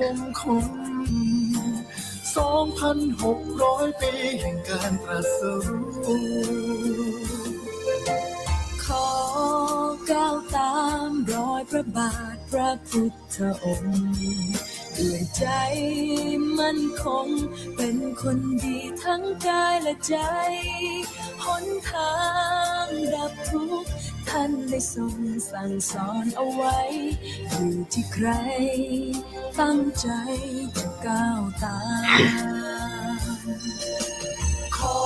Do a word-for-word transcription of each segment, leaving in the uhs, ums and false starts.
มงคล สองพันหกร้อย ปีแห่งการตรัสรู้ ขอก้าวตามรอยพระบาทพระพุทธองค์ ด้วยใจมั่นคง เป็นคนดีทั้งกายและใจ หนทางดับทุกข์ท่านได้ทรงสั่งสอนเอาไว้ อยู่ที่ใครตั้งใจจะก้าวตาม ขอ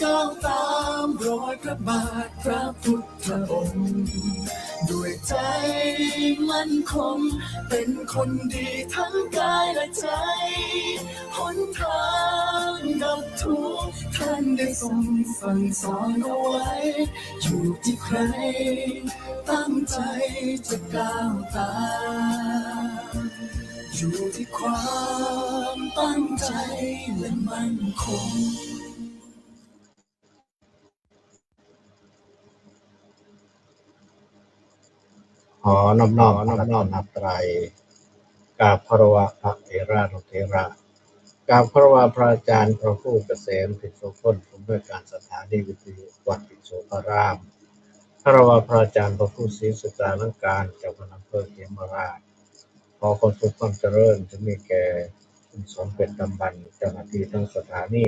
ก้าวตามรอยพระบาทพระพุทธองค์ ด้วยใจมั่นคง เป็นคนดีทั้งกายและใจ หนทางดับทุกข์ท่านได้ทรงสั่งสอนเอาไว้ อยู่ที่ใครตั้งใจจะก้าวตาม อยู่ที่ความตั้งใจและมั่นคง ขอนอบน้อมพระรัตนตรัย กราบคารวะพระเถรานุเถระ กราบคารวะพระอาจารย์พระครูเกษม พิโสพล ผู้อำนวยการสถานีวิทยุวัดพิโสพาราม คารวะพระอาจารย์พระครูศรีสุตราลังการ เจ้าคณะอำเภอเขมราฐ ขอความสุขความเจริญจะมีแก่คุณสมเป็นตำบันเจ้าหน้าที่ทั้งสถานี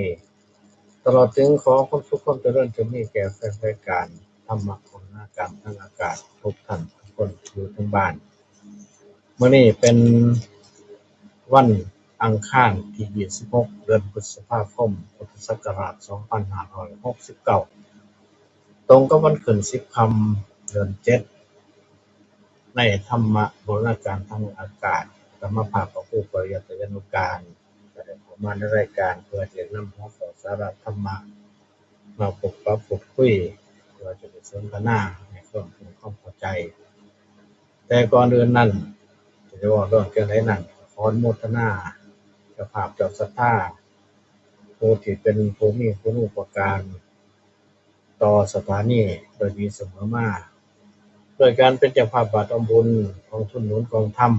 ตลอดถึงขอความสุขความเจริญจะมีแก่แฟนรายการธรรมะของหน้าการทางอากาศทุกท่านทุกคนอยู่ทั้งบ้าน มื้อนี้เป็นวันอังคารที่ ยี่สิบหก เดือนพฤษภาคม พุทธศักราช สองพันห้าร้อยหกสิบเก้า ตรงกับวันขึ้น สิบค่ำ เดือนเจ็ด ในธรรมะบูรณาการทางอากาศ ธรรมภาพพระครูปริยัติยานุการ ก็ได้เข้ามาในรายการเพื่อจะนำหัวข้อสาระธรรมะ มาพบปะพูดคุย เพื่อจะได้สนทนาให้ความรู้ความเข้าใจ แต่ก่อนอื่นนั้น จะเว้าเรื่องจั่งใดนั้น ขออนุโมทนาเจ้าภาพเจ้าศรัทธา ผู้ที่เป็นผู้มีคุณูปการ ต่อสถานีโดยดีเสมอมา โดยการเป็นเจ้าภาพบาทออมบุญ กองทุนหนุนกองธรรม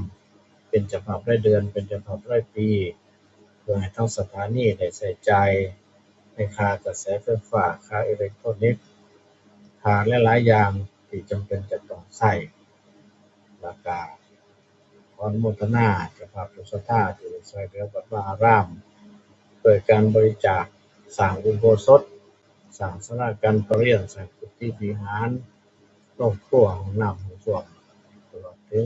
เป็นเจ้าภาพรายเดือน เป็นเจ้าภาพรายปี เพื่อให้ทางสถานีได้ใช้จ่ายในค่ากระแสไฟฟ้า ค่าอิเล็กทรอนิกส์ ค่าหลายๆอย่างที่จำเป็นจะต้องใช้ แล้วก็ขออนุโมทนาเจ้าภาพเจ้าศรัทธาที่ได้ช่วยเหลือวัดวาอาราม โดยการบริจาคสร้างอุโบสถ สร้างศาลาการประเรียน สร้างกุฏิวิหาร โรงครัว ห้องน้ำห้องส้วม ตลอดถึง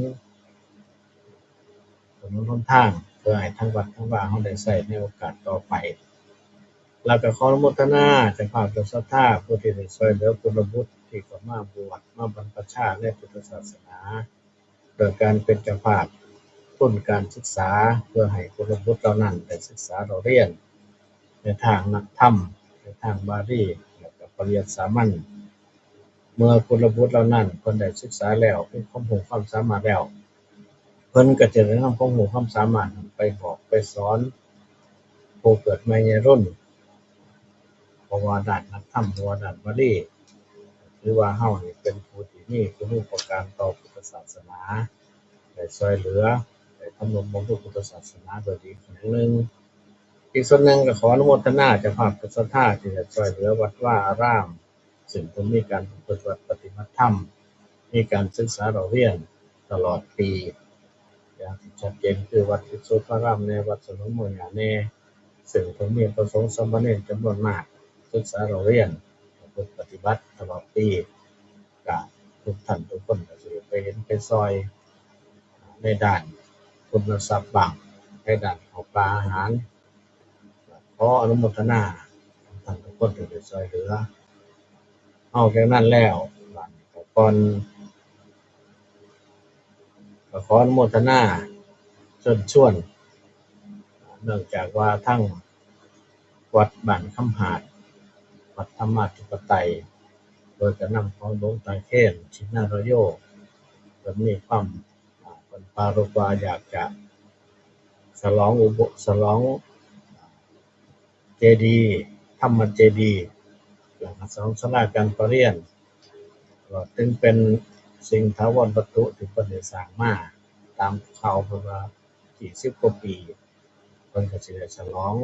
ถนนหนทาง เพื่อให้ทางวัดทางวาเฮาได้ใช้ในโอกาสต่อไป แล้วก็ขออนุโมทนาเจ้าภาพเจ้าศรัทธาผู้ที่ได้ช่วยเหลือกุลบุตรที่เข้ามาบวชมาบรรพชาในพุทธศาสนา โดยการเป็นเจ้าภาพทุนการศึกษา เพื่อให้กุลบุตรเหล่านั้นได้ศึกษาเล่าเรียน ในทางนักธรรม ในทางบาลี และก็ปริยัติสามัญ เมื่อกุลบุตรเหล่านั้นเพิ่นได้ศึกษาแล้ว มีความรู้ความสามารถแล้ว เพิ่นก็จะได้นำความรู้ความสามารถนั้นไปบอกไปสอนผู้เกิดใหม่ใหญ่รุ่น เพราะว่าด้านนักธรรม เพราะว่าด้านบาลี ถือว่าเฮานี่เป็นผู้ที่มีคุณูปการต่อพุทธศาสนา ได้ช่วยเหลือ ได้ทำนุบำรุงพุทธศาสนาโดยดีแขนงหนึ่ง อีกส่วนหนึ่งก็ขออนุโมทนาเจ้าภาพเจ้าศรัทธาที่ได้ช่วยเหลือวัดวาอาราม ซึ่งเพิ่นมีการประพฤติวัดปฏิบัติธรรม มีการศึกษาเล่าเรียนตลอดปี อย่างที่ชัดเจนคือวัดพิสุทธารามแน่ วัดสนมโมยาแน่ ซึ่งเพิ่นมีพระสงฆ์สามเณรจำนวนมาก ศึกษาเล่าเรียน ประพฤติปฏิบัติตลอดปี ก็ทุกท่านทุกคนก็สิไปเห็นไปซอย ในด้านทุนทรัพย์บ้าง ในด้านข้าวปลาอาหาร ขออนุโมทนาท่านทุกคนที่ได้ช่วยเหลือ นอกจากนั้นแล้ว บาดนี้ก็ก่อน ก็ขออนุโมทนาเชิญชวน เนื่องจากว่าทางวัดบ้านคำหาด วัดธรรมาธิปไตย โดยการนำของหลวงตาเคน ชินารโย เพิ่นมีความ อ่า เพิ่นปรารภว่าอยากจะฉลองอุโบ ฉลองเจดีย์ ธรรมเจดีย์ แล้วก็ฉลองศาลาการประเรียน ตลอดถึงเป็นสิ่งถาวรวัตถุที่เพิ่นได้สร้างมา ตามข่าวเพิ่นว่า ที่สิบกว่าปี เพิ่นก็สิได้ฉลอง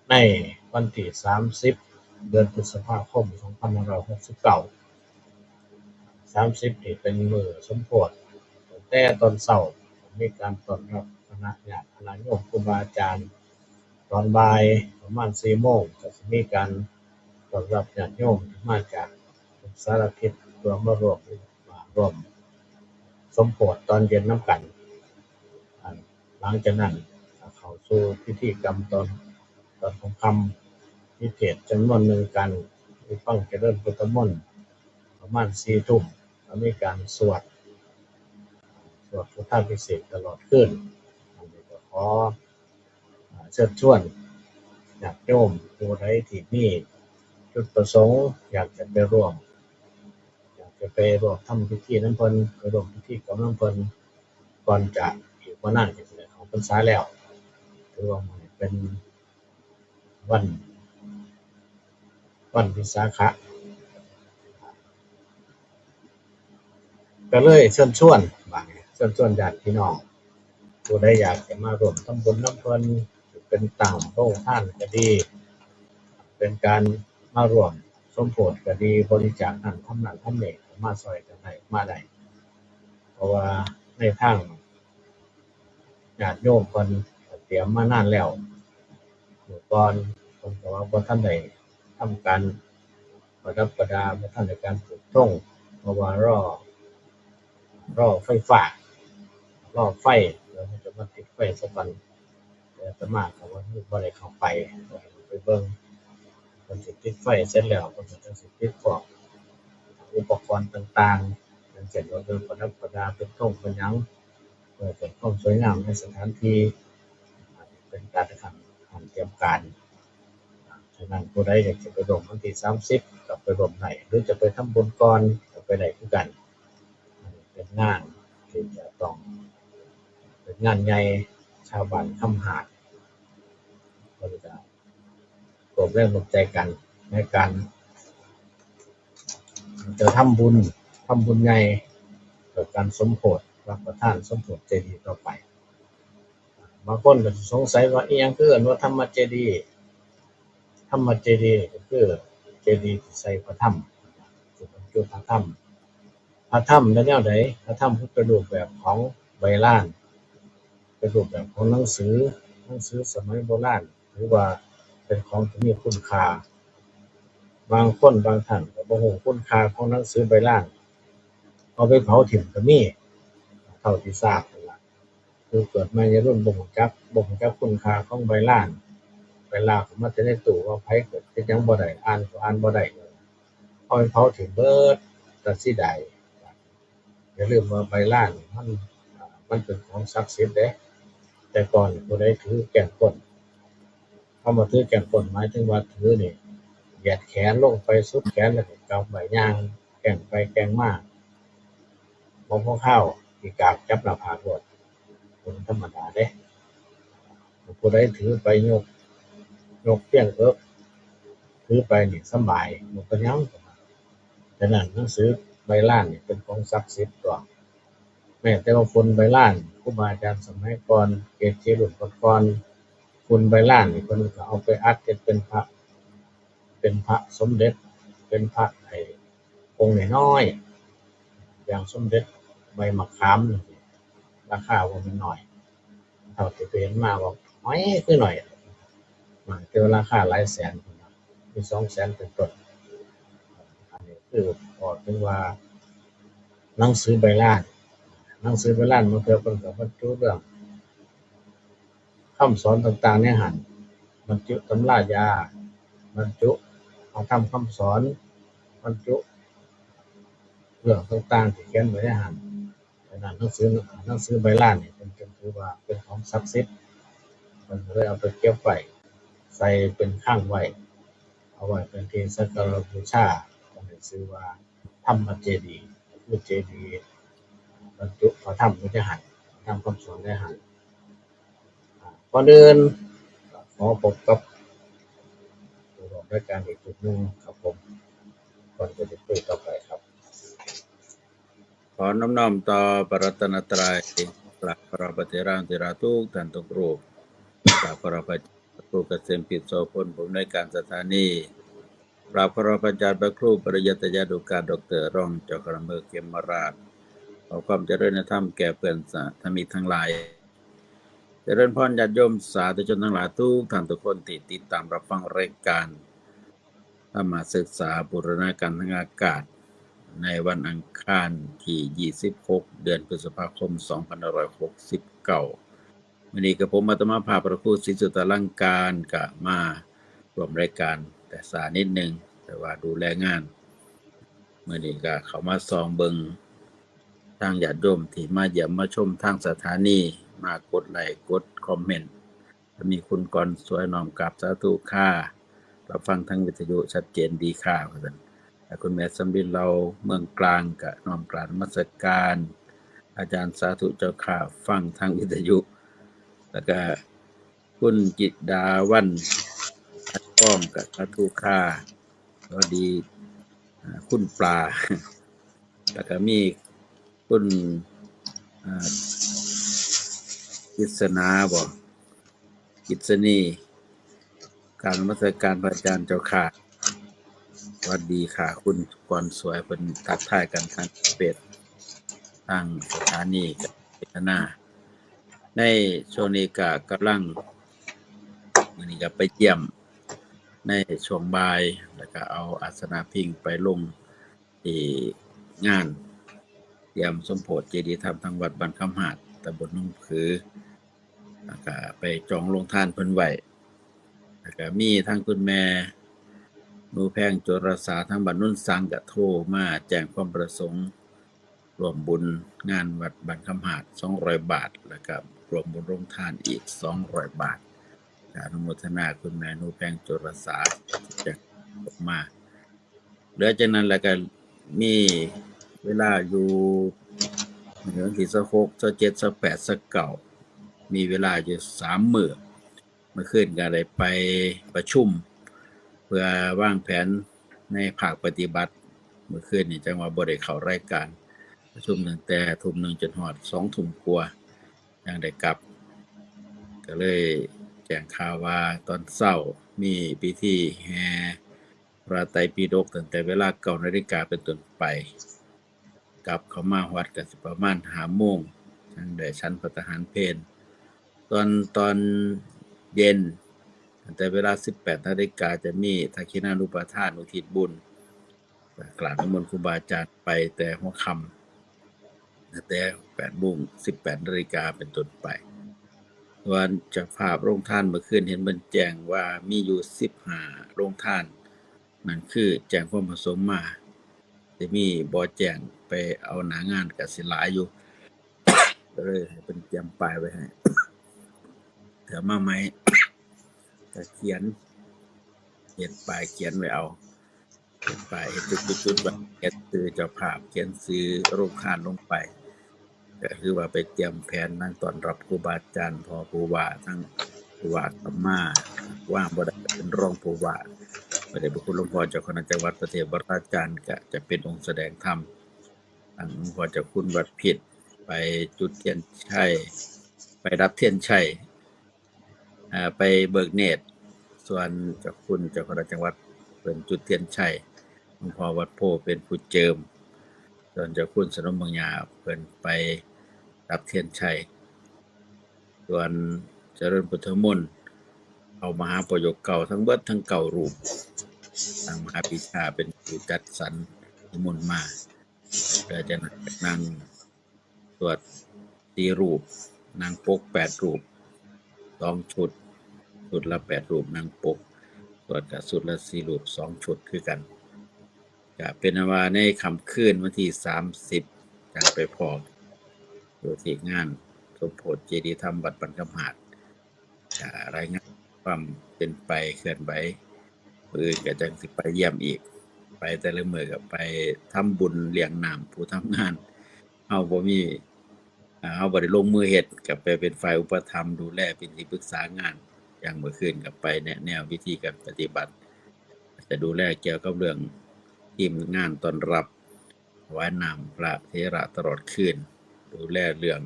ในวันที่สามสิบ เดือนพฤษภาคม สองพันห้าร้อยหกสิบเก้า สามสิบ นี่เป็นมื้อสมโภช ตั้งแต่ตอนเช้ามีการต้อนรับคณะญาติคณะโยมครูบาอาจารย์ ตอนบ่ายประมาณสี่โมงก็สิมีการต้อนรับญาติโยมที่มาจากทุกสารทิศเพื่อมาร่วม มาร่วมสมโภชตอนเย็นนำกัน หลังจากนั้นก็เข้าสู่พิธีกรรมตอน ตอนค่ำๆ มีเทศน์จำนวนหนึ่งกัน มีฟังเจริญพุทธมนต์ประมาณสี่ทุ่ม ก็มีการสวด สวดพุทธาภิเษกตลอดคืน อันนี้ก็ขอ อ่า เชิญชวนญาติโยมผู้ใดที่มีจุดประสงค์อยากจะไปร่วม อยากจะไปร่วมทำพิธีนำเพิ่น ไปร่วมพิธีกรรมนำเพิ่น ก่อนจะอีกบ่นานก็สิได้เข้าพรรษาแล้ว ถือว่ามื้อนี้เป็นวัน วันวิสาขะ ก็เลยเชิญชวน บาดนี้เชิญชวนญาติพี่น้อง ผู้ใดอยากจะมาร่วมทำบุญนำเพิ่น เป็นตั้งโรงทานก็ดี เป็นการมาร่วมสมโภชก็ดี บริจาคนั่นทำนั่นทำนี่ มาซ่อยกันได้ มาได้ เพราะว่าในทางญาติโยมเพิ่นเตรียมมานานแล้ว เมื่อก่อนเพิ่นก็ว่าบ่ทันได้ทำการประดับประดา บ่ทันได้การผูกธง เพราะว่ารอ รอไฟฟ้า รอไฟ แล้วเพิ่นจะมาติดไฟซะก่อน แต่อาตมาก็ว่าบ่ได้เข้าไป ไปเบิ่ง เพิ่นสิติดไฟเสร็จแล้ว เพิ่นก็จั่งสิติดพวกอุปกรณ์ต่างๆ อย่างเช่นว่าเครื่องประดับประดา เป็นธงเป็นหยัง เพื่อเป็นความสวยงามในสถานที่ เป็นการขัน ขันเตรียมการ ฉะนั้นผู้ใดอยากจะไปร่วมวันที่สามสิบ ก็ไปร่วมได้ หรือจะไปทำบุญก่อนก็ไปได้คือกัน เป็นงานที่จะต้อง เป็นงานใหญ่ ชาวบ้านคำหาด เพิ่นก็ร่วมแรงร่วมใจกันในการ จะทำบุญ ทำบุญใหญ่ เกิดการสมโภช รับประทานสมโภชเจดีย์ต่อไป บางคนก็สิสงสัยว่า อีหยังคือเอิ้นว่าธรรมเจดีย์ ธรรมเจดีย์ก็คือเจดีย์ที่ใส่พระธรรม ที่บรรจุพระธรรม พระธรรมเป็นแนวใด พระธรรมคือเป็นรูปแบบของใบลาน เป็นรูปแบบของหนังสือ หนังสือสมัยโบราณ ถือว่าเป็นของที่มีคุณค่า บางคนบางท่านก็บ่ฮู้คุณค่าของหนังสือใบลาน เอาไปเผาถิ่มก็มี เท่าที่ทราบนั่นล่ะ คือเกิดมาวัยรุ่นบ่ฮู้จัก บ่ฮู้จักคุณค่าของใบลาน ใบลานก็มาแต่ในตู้ ว่าไผเกิดเฮ็ดหยังบ่ได้ อ่านก็อ่านบ่ได้ เอาไปเผาถิ่มเบิด ก็เสียดาย อย่าลืมว่าใบลานมัน อ่า มันเป็นของศักดิ์สิทธิ์เด้ แต่ก่อนผู้ใดถือแก้วก้น คำว่าถือแก้วก้นหมายถึงว่าถือนี่ เหยียดแขนลงไปสุดแขนแล้วก็กำไว้ย่างแกว่งไปแกว่งมา บ่พอคาวขี้กากจับหน้าผากโลด เป็นธรรมดาเด้ ผู้ใดถือไปยก ยกเพียงเอิก ถือไปนี่สำบาย บ่เป็นหยัง ฉะนั้นหนังสือใบลานนี่เป็นของศักดิ์สิทธิ์ตั๊ว แม้แต่ว่าฝุ่นใบลาน ครูบาอาจารย์สมัยก่อน เกจิรุ่นก่อนๆ ฝุ่นใบลานนี่เพิ่นก็เอาไปอัดเฮ็ดเป็นพระ เป็นพระสมเด็จ เป็นพระไอ้องค์น้อยๆ อย่างสมเด็จใบมะขามนี่ ราคาบ่แม่นน้อย เท่าที่ไปเห็นมาว่าน้อยคือน้อย มันแต่ว่าราคาหลายแสนพุ้นนะ มีสองแสนเป็นต้น อันนี้คือบอกถึงว่าหนังสือใบลาน หนังสือใบลานบางเทื่อเพิ่นก็บรรจุเรื่องคำสอนต่างๆ ในหั่น บรรจุตำรายา บรรจุพระธรรมคำสอน บรรจุเรื่องต่างๆ ที่เขียนไว้ในหั่น ฉะนั้นหนังสือ หนังสือใบลานนี่เพิ่นจึงถือว่าเป็นของศักดิ์สิทธิ์ เพิ่นก็เลยเอาไปเก็บไว้ ใส่เป็นคลังไว้ เอาไว้เป็นที่สักการะบูชา เพิ่นเลยชื่อว่าธรรมเจดีย์ คือเจดีย์บรรจุพระธรรมอยู่ในหั่น พระธรรมคำสอนในหั่น อ่า ก่อนอื่นขอพบกับผู้ร่วมรายการอีกจุดหนึ่งครับผม ก่อนจะได้คุยต่อไปครับ ขอน้อมๆ ต่อพระรัตนตรัย กราบขอรบพระเถรานุเถราทุกท่านทุกรูป กราบขอรบพระอาจารย์พระครูเกษมกิจโสพล ผู้อำนวยการสถานี กราบขอรบพระอาจารย์พระครูปริยัติยานุการ ดอกเตอร์ รองเจ้าคณะอำเภอเขมราฐ ขอความเจริญในธรรมแก่เพื่อนสาธมิกทั้งหลาย เจริญพรญาติโยมสาธุชนทั้งหลายทุกท่านทุกคนที่ติดตามรับฟังรายการธรรมศึกษาบูรณาการทางอากาศ ในวันอังคารที่ ยี่สิบหก เดือนพฤษภาคม สองพันห้าร้อยหกสิบเก้า มื้อนี้กับผมอาตมาภาพพระครูศรีสุตตาลังการก็มาร่วมรายการแต่สานิดหนึ่ง แต่ว่าดูแลงาน มื้อนี้ก็เข้ามาส่องเบิ่งทางญาติโยมที่มาเยี่ยมมาชมทางสถานี มากดไลค์กดคอมเมนต์ มีคุณกรสวยน้อมกราบสาธุค่ะ รับฟังทางวิทยุชัดเจนดีค่ะ ว่าซั่น และคุณแม่สำลิน เราเมืองกลางก็น้อมกราบนมัสการ อาจารย์สาธุเจ้าค่ะ ฟังทางวิทยุ แล้วก็คุณจิตดาวัน อัดก้องก็สาธุค่ะ สวัสดี อ่า คุณปลา แล้วก็มีคุณ อ่า กิษณาบ่ กิษณี กราบนมัสการพระอาจารย์เจ้าค่ะ สวัสดีค่ะ คุณกรสวย เพิ่นทักทายกันทางเฟซ ทางสถานีกับพิจารณา ในช่วงนี้ก็กำลัง มื้อนี้ก็ไปเยี่ยมในช่วงบ่าย แล้วก็เอาอาสนะพิงไปลงที่งานเตรียมสมโภชเจดีย์ธรรมทางวัดบ้านคำหาด ตำบลหนองผือ แล้วก็ไปจองโรงทานเพิ่นไว้ แล้วก็มีทั้งคุณแม่หนูแพง โจรสา ทางบ้านโนนสัง ก็โทรมาแจ้งความประสงค์ร่วมบุญงานวัดบ้านคำหาด สองร้อยบาท แล้วก็ร่วมบุญโรงทานอีก สองร้อยบาท ก็อนุโมทนาคุณแม่หนูแพง โจรสา ที่แจ้งมา เหลือจากนั้นแล้วก็มีเวลาอยู่ วันที่ ยี่สิบหก ยี่สิบเจ็ด ยี่สิบแปด ยี่สิบเก้า มีเวลาอยู่สามมื้อ เมื่อคืนก็ได้ไปประชุม เพื่อวางแผนในภาคปฏิบัติ เมื่อคืนนี้จั่งว่าบ่ได้เข้ารายการ ประชุมตั้งแต่ทุ่มหนึ่งจนฮอดสองทุ่มกว่า จั่งได้กลับ ก็เลยแจ้งข่าวว่าตอนเช้ามีพิธีแห่พระไตรปิฎกตั้งแต่เวลาเก้านาฬิกาเป็นต้นไป กลับเข้ามาฮอดก็สิประมาณห้าโมง จั่งได้ฉันภัตตาหารเพล ตอน ตอนเย็น ตั้งแต่เวลาสิบแปดนาฬิกาจะมีทักขิณานุปทานอุทิศบุญ กราบนิมนต์ครูบาอาจารย์ไปแต่หัวค่ำ ตั้งแต่แปดโมง สิบแปดนาฬิกาเป็นต้นไป ส่วนเจ้าภาพโรงทานเมื่อคืนเห็นเพิ่นแจ้งว่ามีอยู่สิบห้าโรงทาน นั่นคือแจ้งความประสงค์มา สิมีบ่แจ้งไปเอาหน้างานก็สิหลายอยู่ ก็เลยให้เพิ่นเตรียมป้ายไว้ให้ เดี๋ยวมาใหม่ ก็เขียน เฮ็ดป้ายเขียนไว้เอา เฮ็ดป้าย เฮ็ดจุดๆๆ ไว้ เขียนชื่อเจ้าภาพ เขียนชื่อโรงทานลงไป ก็คือว่าไปเตรียมแผนนั่งต้อนรับครูบาอาจารย์ พ่อผู้ว่า ทั้งผู้ว่าก็มา ว่าบ่ได้เป็นรองผู้ว่า พระเดชพระคุณหลวงพ่อเจ้าคณะจังหวัดพระเทพวราจารย์ ก็จะเป็นองค์แสดงธรรม ทั้งหลวงพ่อเจ้าคุณวัดพิตร ไปจุดเทียนชัย ไปดับเทียนชัย อ่า ไปเบิกเนตร ส่วนเจ้าคุณเจ้าคณะจังหวัดเพิ่นจุดเทียนชัย หลวงพ่อวัดโพธิ์เป็นผู้เจิม ส่วนเจ้าคุณสนมเมืองหญ้าเพิ่นไปดับเทียนชัย ส่วนเจริญพุทธมนต์ เอามหาประโยคเก้าทั้งเบิดทั้งเก้ารูป ทางมหาปิชาเป็นผู้จัดสรรนิมนต์มา แล้วจากนั้นก็นั่งสวดสี่รูป นั่งปกแปดรูป สองชุด ชุดละแปดรูป นั่งปก สวดก็ชุดละสี่รูป สองชุดคือกัน ก็เป็นอันว่าในค่ำคืนวันที่สามสิบ จั่งไปพ้ออยู่ที่งานสมโภชเจดีย์ธรรมวัดบ้านคำหาด ก็รายงานความเป็นไปเคลื่อนไหว มื้ออื่นก็จั่งสิไปเยี่ยมอีก ไปแต่ละมื้อก็ไปทำบุญเลี้ยงน้ำผู้ทำงาน เฮาบ่มี อ่า เฮาบ่ได้ลงมือเฮ็ด ก็ไปเป็นฝ่ายอุปถัมภ์ดูแลเป็นที่ปรึกษางาน อย่างมื้อคืนก็ไปแนะแนววิธีการปฏิบัติ จะดูแลเกี่ยวกับเรื่องทีมงานต้อนรับ ถวายน้ำพระเถระตลอดคืน ดูแลเรื่อง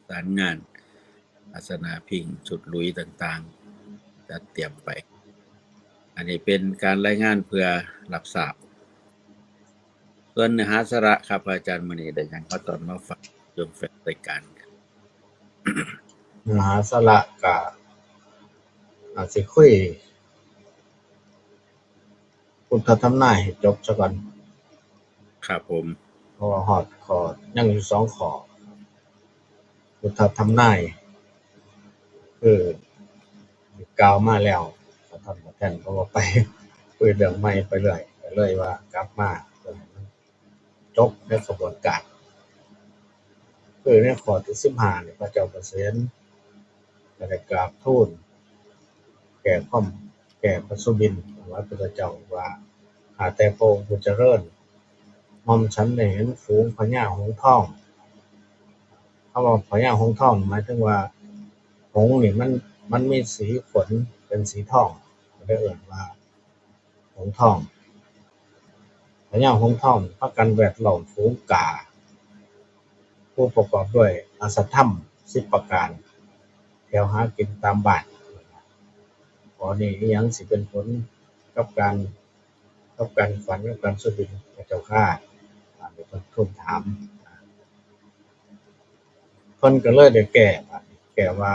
สารงาน ศาสนาพิงชุดลุยต่างๆ จัดเตรียมไป อันนี้เป็นการรายงานเพื่อรับทราบ ส่วนเนื้อหาสาระครับ อาจารย์ มื้อนี้ได้หยังมาตอนมาฝากโยมแฟนรายการครับ เนื้อหาสาระก็อาจสิคุยพุทธทำนายให้จบซะก่อน ครับผม เพราะว่าฮอดข้อยังอยู่สองข้อ พุทธทำนาย คือ กล่าวมาแล้ว ขอโทษขอแทน เพราะว่าไปคุยเรื่องใหม่ไปเรื่อย ก็เลยว่ากลับมาเพื่อให้มันจบในขบวนการ คือในข้อที่สิบห้านี่ พระเจ้าประเสนก็ได้กราบทูล แก่ความ แก่พระสุบิน ถวายพระเจ้าว่า ข้าแต่พระองค์ผู้เจริญ หม่อมฉันได้เห็นฝูงพญาหงส์ทอง คำว่าพญาหงส์ทองหมายถึงว่า หงส์นี่มัน มันมีสีขนเป็นสีทอง ก็เลยเอิ้นว่า หงส์ทอง พญาหงส์ทองพากันแวดล้อมฝูงกา ผู้ประกอบด้วยอสัตถรรมสิบประการ แถวหากินตามบ้าน ข้อนี้อิหยังสิเป็นผลกับการ กับการฝัน กับการสุบิน พระเจ้าข้า อันนี้เพิ่นทูลถาม เพิ่นก็เลยได้แก้ แก้ว่า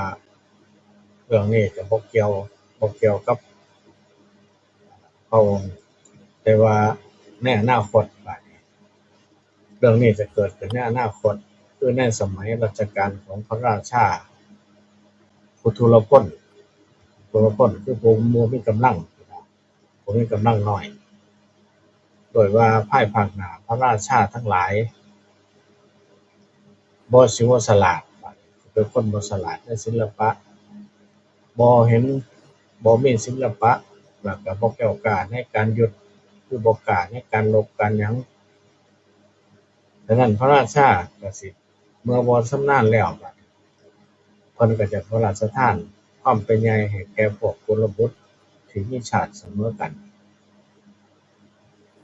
เรื่องนี้ก็บ่เกี่ยว บ่เกี่ยวกับพระองค์ แต่ว่าในอนาคต บัดนี้ เรื่องนี้จะเกิดขึ้นในอนาคต คือในสมัยรัชกาลของพระราชา ผู้ทุรพล ทุรพลคือผู้บ่มีกำลัง ผู้มีกำลังน้อย โดยว่าภายภาคหน้าพระราชาทั้งหลาย บ่สิบ่ฉลาด เป็นคนบ่ฉลาดในศิลปะ บ่เห็น บ่มีศิลปะ แล้วก็บ่แกล้วกล้าในการยุทธ คือบ่กล้าในการรบการหยัง ฉะนั้นพระราชาก็สิ เมื่อบ่ชำนาญแล้ว บัดนี้ เพิ่นก็จะพระราชทานความเป็นใหญ่ให้แก่พวกกุลบุตรที่มีชาติเสมอกัน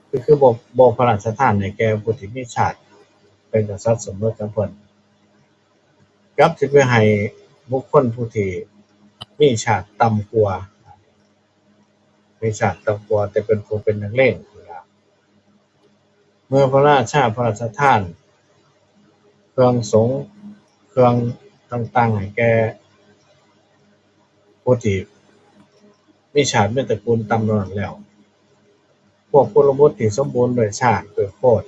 ก็คือบ่ บ่พระราชทานให้แก่ผู้ที่มีชาติเป็นกษัตริย์เสมอกับเพิ่น กลับสิไปให้บุคคลผู้ที่มีชาติต่ำกว่า มีชาติต่ำกว่า แต่เป็นผู้เป็นนักเลง เมื่อพระราชาพระราชทาน เครื่องสงฆ์ เครื่องต่างๆ ให้แก่ผู้ที่มีชาติมีตระกูลต่ำเหล่านั้นแล้ว พวกกุลบุตรที่สมบูรณ์ด้วยชาติด้วยโคตร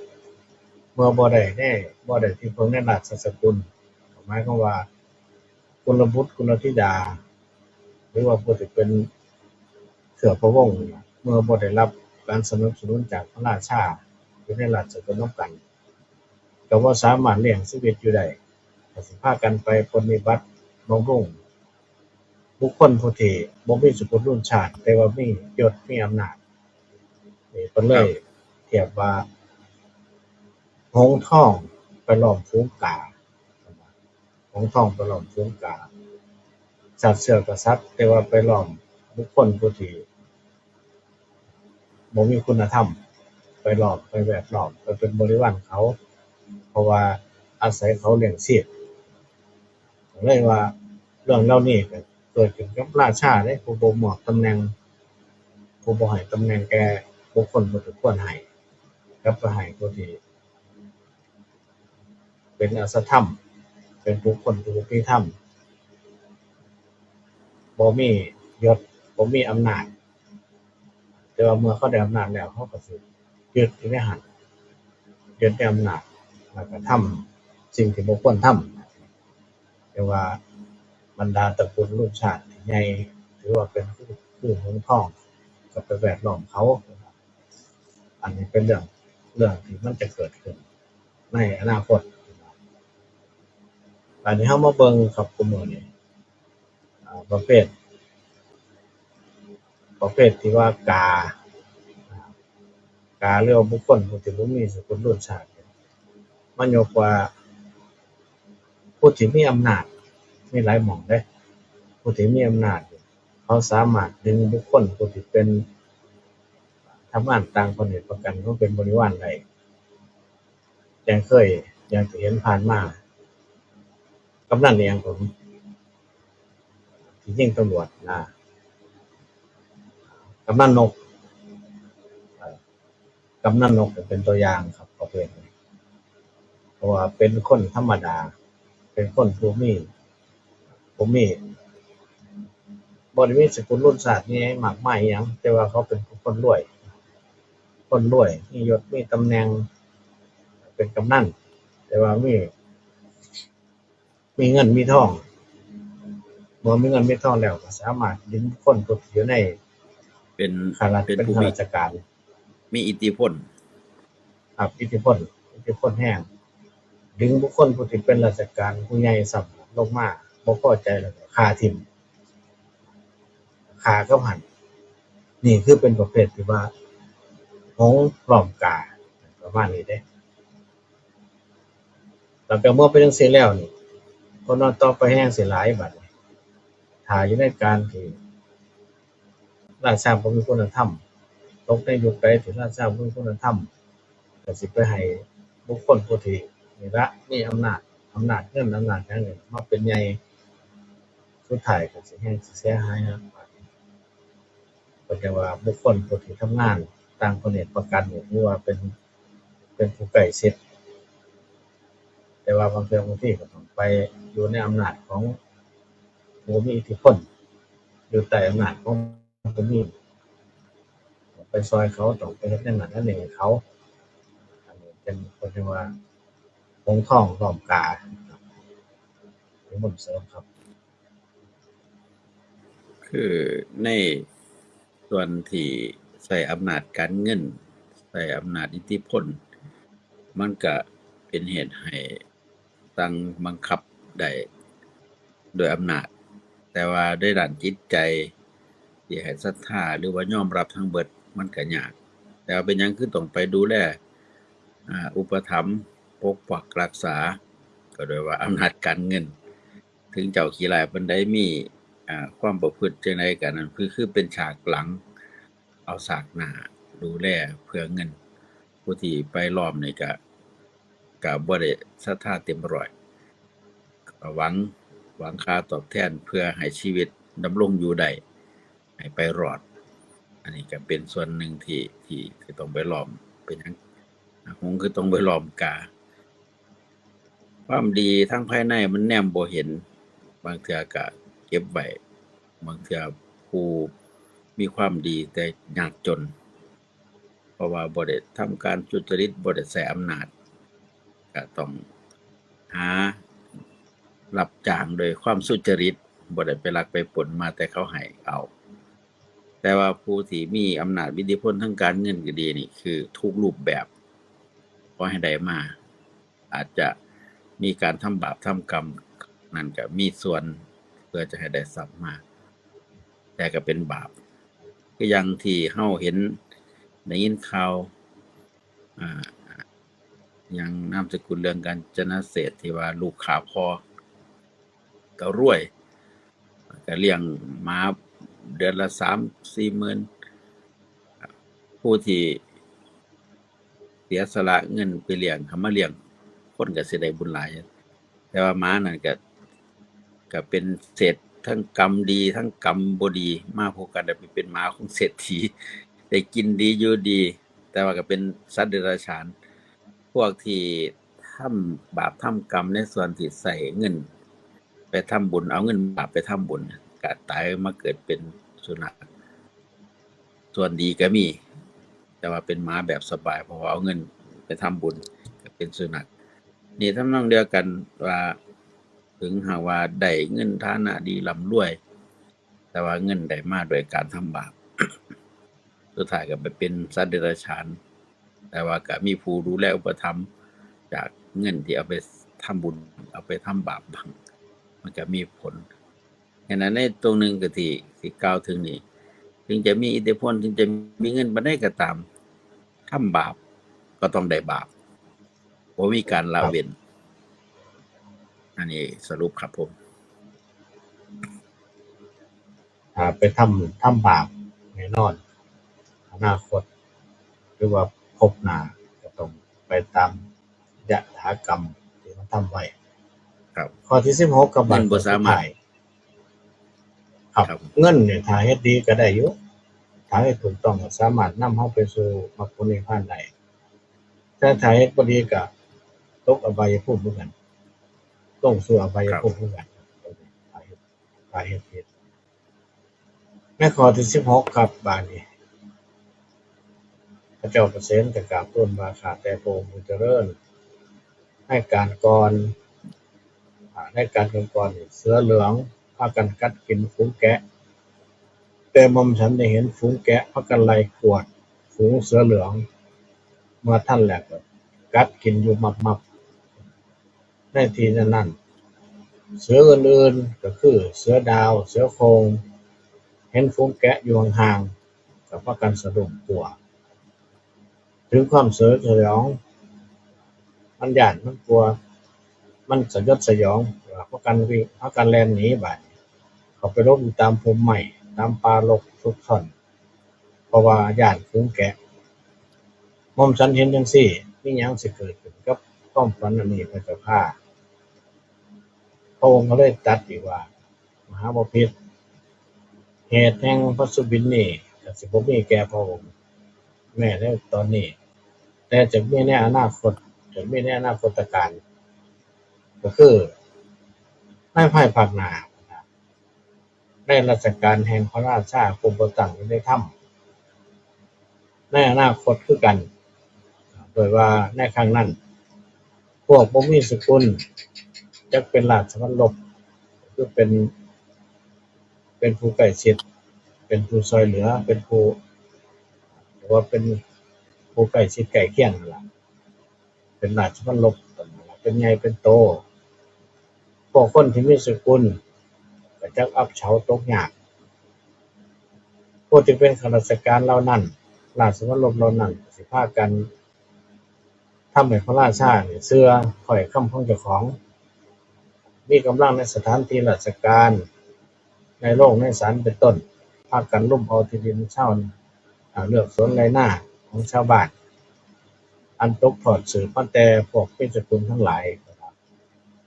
เมื่อบ่ได้แน่ บ่ได้ที่เพิ่งในราชสกุล หมายความว่า กุลบุตรกุลธิดา หรือว่าผู้ที่เป็นเชื้อพระวงศ์เนี่ย เมื่อบ่ได้รับการสนับสนุนจากพระราชาอยู่ในราชสกุลนำกัน ก็บ่สามารถเลี้ยงชีวิตอยู่ได้ ก็สิพากันไปปรนนิบัติบำรุงบุคคลผู้ที่บ่มีสกุลรุ่นชาติ แต่ว่ามียศมีอำนาจ นี่เพิ่นเลย ครับ เทียบว่า หงส์ทองไปล้อมฝูงกา หงส์ทองไปล้อมฝูงกา สัตว์เชื้อกษัตริย์ แต่ว่าไปล้อมบุคคลผู้ที่บ่มีคุณธรรม ไปล้อม ไปแวดล้อม ไปเป็นบริวารเขา เพราะว่าอาศัยเขาเลี้ยงชีพ เลยว่าเรื่องเหล่านี้ก็เกิดขึ้นกับราชาเด้ ผู้บ่มอบตำแหน่ง ผู้บ่ให้ตำแหน่งแก่บุคคลผู้ที่ควรให้ กลับไปให้ผู้ที่เป็นอสัตถรรม เป็นบุคคลผู้บ่มีธรรม บ่มียศ บ่มีอำนาจ แต่ว่าเมื่อเขาได้อำนาจแล้ว เขาก็สิยึดอยู่ในหั้น ยึดในอำนาจ แล้วก็ทำสิ่งที่บ่ควรทำ แต่ว่าบรรดาตระกูลรุ่นชาติที่ใหญ่ ถือว่าเป็นคือ คือหงส์ทอง ก็ไปแวดล้อมเขา อันนี้เป็นเรื่อง เรื่องที่มันจะเกิดขึ้นในอนาคต อันนี้เฮามาเบิ่งครับ คุมื้อนี้ อ่า ประเภท ประเภทที่ว่ากา กาหรือว่าบุคคลผู้ที่บ่มีสกุลรุ่นชาติ มันยกว่า ผู้ที่มีอำนาจ มีหลายหม่องเด้ ผู้ที่มีอำนาจ เขาสามารถดึงบุคคลผู้ที่เป็นทำงานต่างประเทศประกันเขาเป็นบริวารได้ อย่างเคย อย่างที่เห็นผ่านมา กำนันเนี่ยผมที่ยิงตำรวจนะ กำนันนกเอ่อกำนันนกเป็นตัวอย่างครับประเภทนี้เพราะว่าเป็นคนธรรมดา เป็นคนผู้มีผู้มีบ่ได้มีสกุลรุ่นศาสตร์นี่มากมายอหย่างแต่ว่าเขาเป็นคนรวย คนรวยมียศมีตำแหน่ง เป็นกำนันแต่ว่ามี มีเงินมีทองบ่มีเงินมีทองแล้วก็สามารถดึงคนผู้ที่อยู่ในเป็นข้าราชเป็นผู้ข้าราชการมีอิทธิพลครับอิทธิพลอิทธิพลแฮงดึงบุคคลผู้ที่เป็นราชการผู้ใหญ่ซ้ำลงมาบ่พอใจแล้วก็ฆ่าทิ่มฆ่ากับหั่นนี่คือเป็นประเภทที่ว่าหงส์ล้อมกาประมาณนี้เด้ หลังจากเมื่อเป็นจั่งซี้แล้วนี่คนนอนต่อไปแฮงสิหลายบัดนี้ถ้าอยู่ในการที่ราชาบ่มีคุณธรรมตกในยุคใดที่ราชาบ่มีคุณธรรมก็สิไปให้บุคคลผู้ที่นี่ละมีอำนาจอำนาจเงินอำนาจหยังนี่มาเป็นใหญ่สุดท้ายก็สิแฮงสิเสียหายนะบัดนี้ ก็จะว่าบุคคลผู้ที่ทำงานต่างประเทศประกันนี่ถือว่าเป็นเป็นผู้ใกล้ชิดแต่ว่าบางเทื่อบางทีก็ต้องไปอยู่ในอำนาจของผู้มีอิทธิพลอยู่ใต้อำนาจของผู้มีไปซอยเขาต้องไปเฮ็ดนั่นนั่นนี่เขาอันนี้เป็นคนที่ว่าหงส์ทองล้อมกาเป็นคนเสริมครับ คือในส่วนที่ใช้อำนาจการเงินใช้อำนาจอิทธิพลมันก็เป็นเหตุให้สั่งบังคับได้โดยอำนาจ แต่ว่าในด้านจิตใจที่ให้ศรัทธาหรือว่ายอมรับทั้งเบิดมันก็ยาก แต่ว่าเป็นหยังคือต้องไปดูแลอ่าอุปถัมภ์ปกปักรักษา ก็โดยว่าอำนาจการเงิน ถึงเจ้าขี้ร้ายปานใดมีอ่าความประพฤติจั่งใดก็นั่นคือคือเป็นฉากหลังเอาฉากหน้าดูแลเพื่อเงินผู้ที่ไปล้อมนี่ก็ก็บ่ได้ศรัทธาเต็มร้อยก็หวังหวังค่าตอบแทนเพื่อให้ชีวิตดำรงอยู่ได้ให้ไปรอด อันนี้ก็เป็นส่วนหนึ่งที่ที่ที่ต้องไปล้อมเป็นหยังหงส์คือต้องไปล้อมกา ความดีทั้งภายในมันแนมบ่เห็น บางเทื่อก็เก็บไว้ บางเทื่อผู้มีความดีแต่ยากจน เพราะว่าบ่ได้ทำการสุจริตบ่ได้ใช้อำนาจก็ต้องหารับจ้างโดยความสุจริตบ่ได้ไปลักไปปล้นมาแต่เขาให้เอา แต่ว่าผู้ที่มีอำนาจอิทธิพลทางการเงินก็ดีนี่คือทุกรูปแบบขอให้ได้มา อาจจะมีการทำบาปทำกรรมนั่นก็มีส่วนเพื่อจะให้ได้ทรัพย์มา แต่ก็เป็นบาปคืออย่างที่เฮาเห็นได้ยินข่าวอ่าอย่างนามสกุลเรืองกาญจนเศรษฐที่ว่าลูกฆ่าพ่อก็รวยก็เลี้ยงหมาเดือนละสามสี่หมื่นผู้ที่ เสียสละเงินไปเลี้ยงเขามาเลี้ยงคนก็สิได้บุญหลาย แต่ว่าหมานั่นก็ก็เป็นเศษทั้งกรรมดีทั้งกรรมบ่ดีมาพวกกันได้ไปเป็นหมาของเศรษฐีได้กินดีอยู่ดี แต่ว่าก็เป็นสัตว์เดรัจฉาน พวกที่ทำบาปทำกรรมในส่วนที่ใส่เงิน ไปทำบุญเอาเงินบาปไปทำบุญก็ตายมาเกิดเป็นสุนัข ส่วนดีก็มี แต่ว่าเป็นหมาแบบสบายเพราะว่าเอาเงินไปทำบุญก็เป็นสุนัข นี่ทำนองเดียวกันว่าถึงหากว่าได้เงินฐานะดีร่ำรวย แต่ว่าเงินได้มาโดยการทำบาป สุดท้ายก็ไปเป็นสัตว์เดรัจฉาน แต่ว่าก็มีผู้ดูแลอุปถัมภ์จากเงินที่เอาไปทำบุญเอาไปทำบาปบ้างมันก็มีผล ฉะนั้นในตรงหนึ่งก็ที่ที่กล่าวถึงนี่ถึงจะมีอิทธิพลถึงจะมีเงินปานใดก็ตามทำบาปก็ต้องได้บาปบ่มีการละเว้น อันนี้สรุปครับผม ถ้าไปทำทำบาปแน่นอน อนาคต หรือว่าภพหน้าก็ต้องไปตามยถากรรมที่มันทำไว้ ข้อที่สิบหกครับ เงินบ่สามารถ บาทสุดท้ายครับ ครับ เงินเนี่ยถ้าเฮ็ดดีก็ได้อยู่ ถ้าเฮ็ดถูกต้องก็สามารถนำเฮาไปสู่มรรคผลนิพพานได้ แต่ถ้าเฮ็ดบ่ดีก็ตกอบายภูมิคือกัน ลงสู่อบายภูมิคือกัน ถ้าเฮ็ด ถ้าเฮ็ดผิด ในข้อที่สิบหกครับ บาดนี้ พระเจ้าประเสนจะกราบทูลว่า ข้าแต่พระองค์ผู้เจริญ ในกาลก่อน อ่า ในกาลก่อนๆนี่ เสือเหลืองพากันกัดกินฝูงแกะ แต่หม่อมฉันได้เห็นฝูงแกะพากันไล่กวาดฝูงเสือเหลือง เมื่อทันแล้วก็กัดกินอยู่มับๆ ในที่นั้นๆ เสืออื่นๆ ก็คือเสือดาว เสือโคร่ง เห็นฝูงแกะอยู่ห่างๆ ก็พากันสะดุ้งกลัว ถึงความสยดสยอง มันย้าน มันกลัว มันสยดสยอง พากันวิ่ง พากันแล่นหนีบาดนี้ เข้าไปหลบอยู่ตามพุ่มไม้ ตามป่ารกซุกซ่อน เพราะว่าย้านฝูงแกะ หม่อมฉันเห็นจั่งซี้ มีหยังสิเกิดขึ้นกับความฝันอันนี้พระเจ้าข้า พระองค์ก็เลยตรัสอีกว่า มหาบพิตร เหตุแห่งพระสุบินนี้ก็สิบ่มีแก่พระองค์ แม้ในตอนนี้ แต่จะมีในอนาคต จะมีในอนาคตกาล ก็คือ ในภายภาคหน้า ในรัชกาลแห่งพระราชาผู้บ่ตั้งอยู่ในธรรม ในอนาคตคือกัน โดยว่าในครั้งนั้น พวกบ่มีสกุล จักเป็นราชบัลลบ คือเป็น เป็นผู้ใกล้ชิด เป็นผู้ช่วยเหลือ เป็นผู้ หรือว่าเป็นผู้ใกล้ชิดใกล้เคียงนั่นล่ะ เป็นราชบัลลบ เป็นใหญ่เป็นโต พวกคนที่มีสกุลก็จักอับเฉาตกยาก พวกที่เป็นข้าราชการเหล่านั้น ราชบัลลบเหล่านั้น สิพากันทำให้พระราชาเนี่ยเชื่อถ้อยคำของเจ้าของ มีกำลังในสถานที่ราชการ ในโรงในศาลเป็นต้น พากันลุ่มเอาที่ดินชาว อ่า เลือกสวนไร่นาของชาวบ้าน อันตกทอดสืบมาแต่พวกมีสกุลทั้งหลาย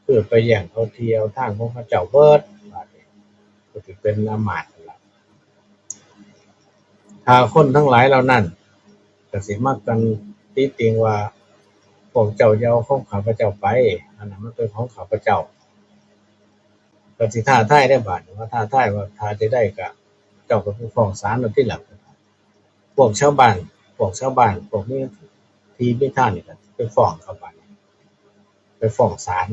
คือไปแย่งเอาที่เอาทางของเขาเจ้าเบิด บาดนี้ก็สิเป็นอำมาตย์นั่นล่ะ ถ้าคนทั้งหลายเหล่านั้นก็สิมากันติติงว่า พวกเจ้าอย่าเอาของข้าพเจ้าไป อันนั้นมันเป็นของข้าพเจ้า ก็สิท้าทายได้บาดนี้ ว่าท้าทายว่าถ้าจะได้ก็เจ้าก็ไปฟ้องศาลเอาทีหลัง พวกชาวบ้าน พวกชาวบ้าน พวกมีที่มีทางนี่ก็ไปฟ้องเขาบาดนี้ ไปฟ้องศาล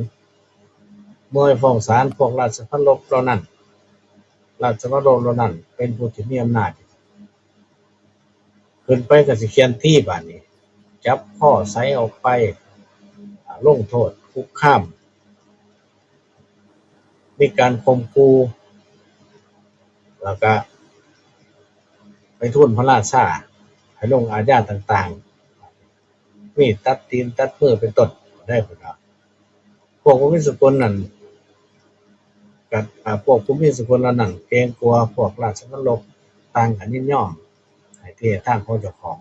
เมื่อไปฟ้องศาล พวกราชบัลลบเหล่านั้น ราชบัลลบเหล่านั้นเป็นผู้ที่มีอำนาจ ขึ้นไปก็สิเฆี่ยนตีบาดนี้ จับคอไสออกไป อ่า ลงโทษ คุกคาม มีการข่มขู่ แล้วก็ไปทูลพระราชาให้ลงอาญาต่างๆ มีตัดตีนตัดมือเป็นต้นได้พุ้นน่ะ พวกบ่มีสกุลนั่น กับ อ่า พวกบ่มีสกุลเหล่านั้นเกรงกลัวพวกราชบัลลบ ต่างกันยินยอมให้ที่ให้ทางของเจ้าของ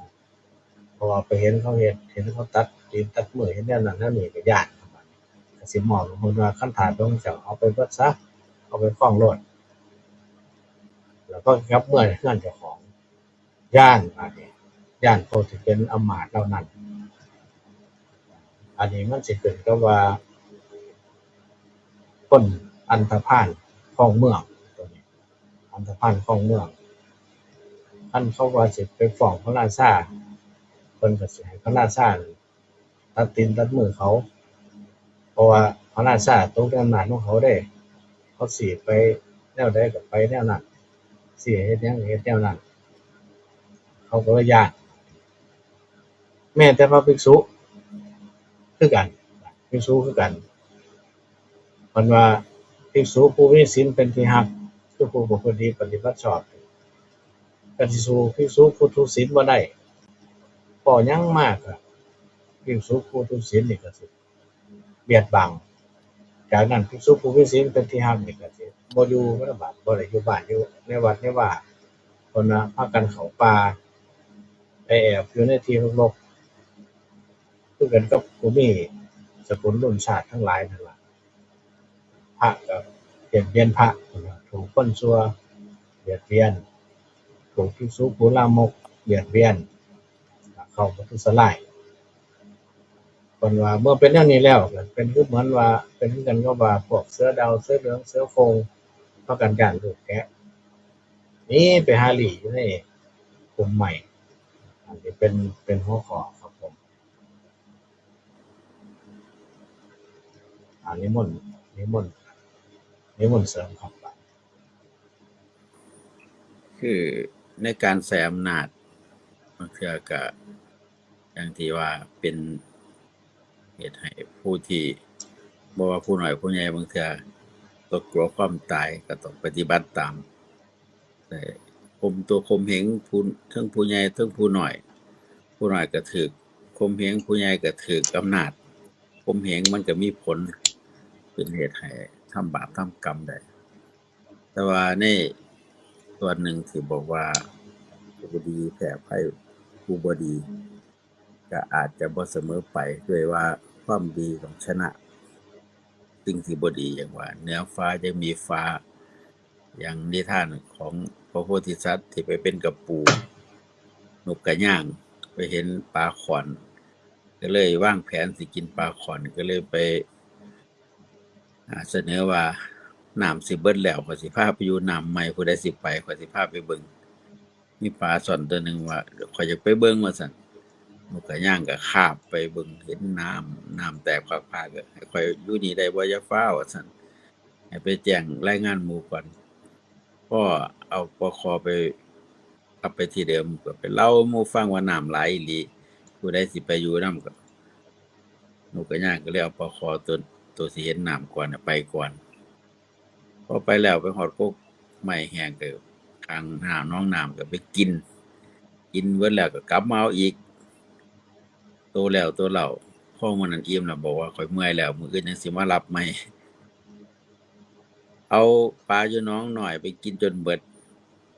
เพราะว่าไปเห็นเขาเฮ็ด เห็นเขาตัดตีนตัดมือ เห็นแนวนั้นแนวนี้ก็ย้าน ก็สิมองเพิ่นว่า คันถ้าพระองค์เจ้าเอาไปเบิดซะ เอาไปฟ้องโลด แล้วก็กลับเมือเฮือนเจ้าของ ย้าน บาดนี้ ย้านพวกที่เป็นอำมาตย์เหล่านั้น อันนี้มันสิขึ้นกับว่า คนอันธพาลครองเมือง ตัวนี้ อันธพาลครองเมือง คันเขาว่าสิไปฟ้องพระราชา เพิ่นก็สิให้พระราชาตัดตีนตัดมือเขา เพราะว่าพระราชาตกในอำนาจของเขาเด้ เขาสิไปแนวใดก็ไปแนวนั้น สิเฮ็ดหยังก็เฮ็ดแนวนั้น เขาก็เลยย้าน แม้แต่พระภิกษุคือกัน ภิกษุคือกัน เพิ่นว่าภิกษุผู้มีศีลเป็นที่ฮัก คือผู้ประพฤติดีปฏิบัติชอบ ก็สิสู้ภิกษุผู้ทุศีลบ่ได้ พ้อหยังมากอะ ภิกษุผู้ทุศีลนี่ก็สิเบียดบัง จากนั้นภิกษุผู้มีศีลเป็นที่ฮักนี่ก็สิบ่อยู่บิณฑบาต บ่ได้อยู่บ้านอยู่ในวัดในวา เพิ่นว่าพากันเข้าป่า ไปแอบอยู่ในที่รกๆ คือกันกับผู้มีสกุลรุ่นชาติทั้งหลายนั่นล่ะ พระก็เบียดเบียนพระ ถูกคนชั่วเบียดเบียน ถูกภิกษุผู้ลามกเบียดเบียน เข้าประทุษร้าย เพิ่นว่าเมื่อเป็นแนวนี้แล้วก็เป็นคือเหมือนว่าเป็นคือกันกับว่าพวกเสือดาว เสือเหลือง เสือโคร่ง พากันย้านลูกแกะ หนีไปหาลี้อยู่ในพุ่มไม้ อันนี้เป็น เป็นหัวข้อครับผม อ่า นิมนต์ นิมนต์ นิมนต์เสริมครับ คือในการใช้อำนาจ บางเทื่อก็อย่างที่ว่าเป็นเหตุให้ผู้ที่ บ่ว่าผู้น้อยผู้ใหญ่ บางเทื่อก็กลัวความตาย ก็ต้องปฏิบัติตาม แต่ข่มตัวข่มเหงผู้ เทิงผู้ใหญ่เทิงผู้น้อย ผู้น้อยก็ถืกข่มเหง ผู้ใหญ่ก็ถืกอำนาจข่มเหง มันก็มีผลเป็นเหตุให้ทำบาปทำกรรมได้ แต่ว่าในส่วนหนึ่งที่บอกว่าผู้ดีแพ้ภัยผู้บ่ดี ก็อาจจะบ่เสมอไป ด้วยว่าความดีต้องชนะสิ่งที่บ่ดี อย่างว่าเหนือฟ้ายังมีฟ้า อย่างนิทานของพระโพธิสัตว์ที่ไปเป็นกะปู นกกระย่าง ไปเห็นปลาข่อน ก็เลยวางแผนสิกินปลาข่อน ก็เลยไป อ่า เสนอว่า "น้ำสิเบิดแล้ว ข้อยสิพาไปอยู่น้ำใหม่ ผู้ใดสิไป ข้อยสิพาไปเบิ่ง" มีปลาช่อนตัวหนึ่งว่า "ข้อยอยากไปเบิ่ง" ว่าซั่น นกกระย่างก็คาบไปเบิ่ง เห็นน้ำ น้ำแตกพักๆ ก็ "ให้ข้อยอยู่นี่ได้บ่ อย่าฟ้าว" ว่าซั่น ให้ไปแจ้งรายงานหมู่ก่อน พอเอาปคไป กลับไปที่เดิม ก็ไปเล่าหมู่ฟังว่าน้ำหลายอีหลี ผู้ใดสิไปอยู่นำ ก็นกกระย่างก็เลยเอาปคตัว ตัวสิเห็นน้ำก่อนน่ะไปก่อน พอไปแล้วไปฮอดกกไม้แห้งก็ข้างน้ำ หนองน้ำก็ไปกิน กินเบิดแล้วก็กลับมาเอาอีก โตแล้วโตเล่า พอมื้อนั้นอิ่มแล้วบอกว่า "ข้อยเมื่อยแล้ว มื้ออื่นจั่งสิมารับใหม่" เอาปลาอยู่หนองน้อยไปกินจนเบิด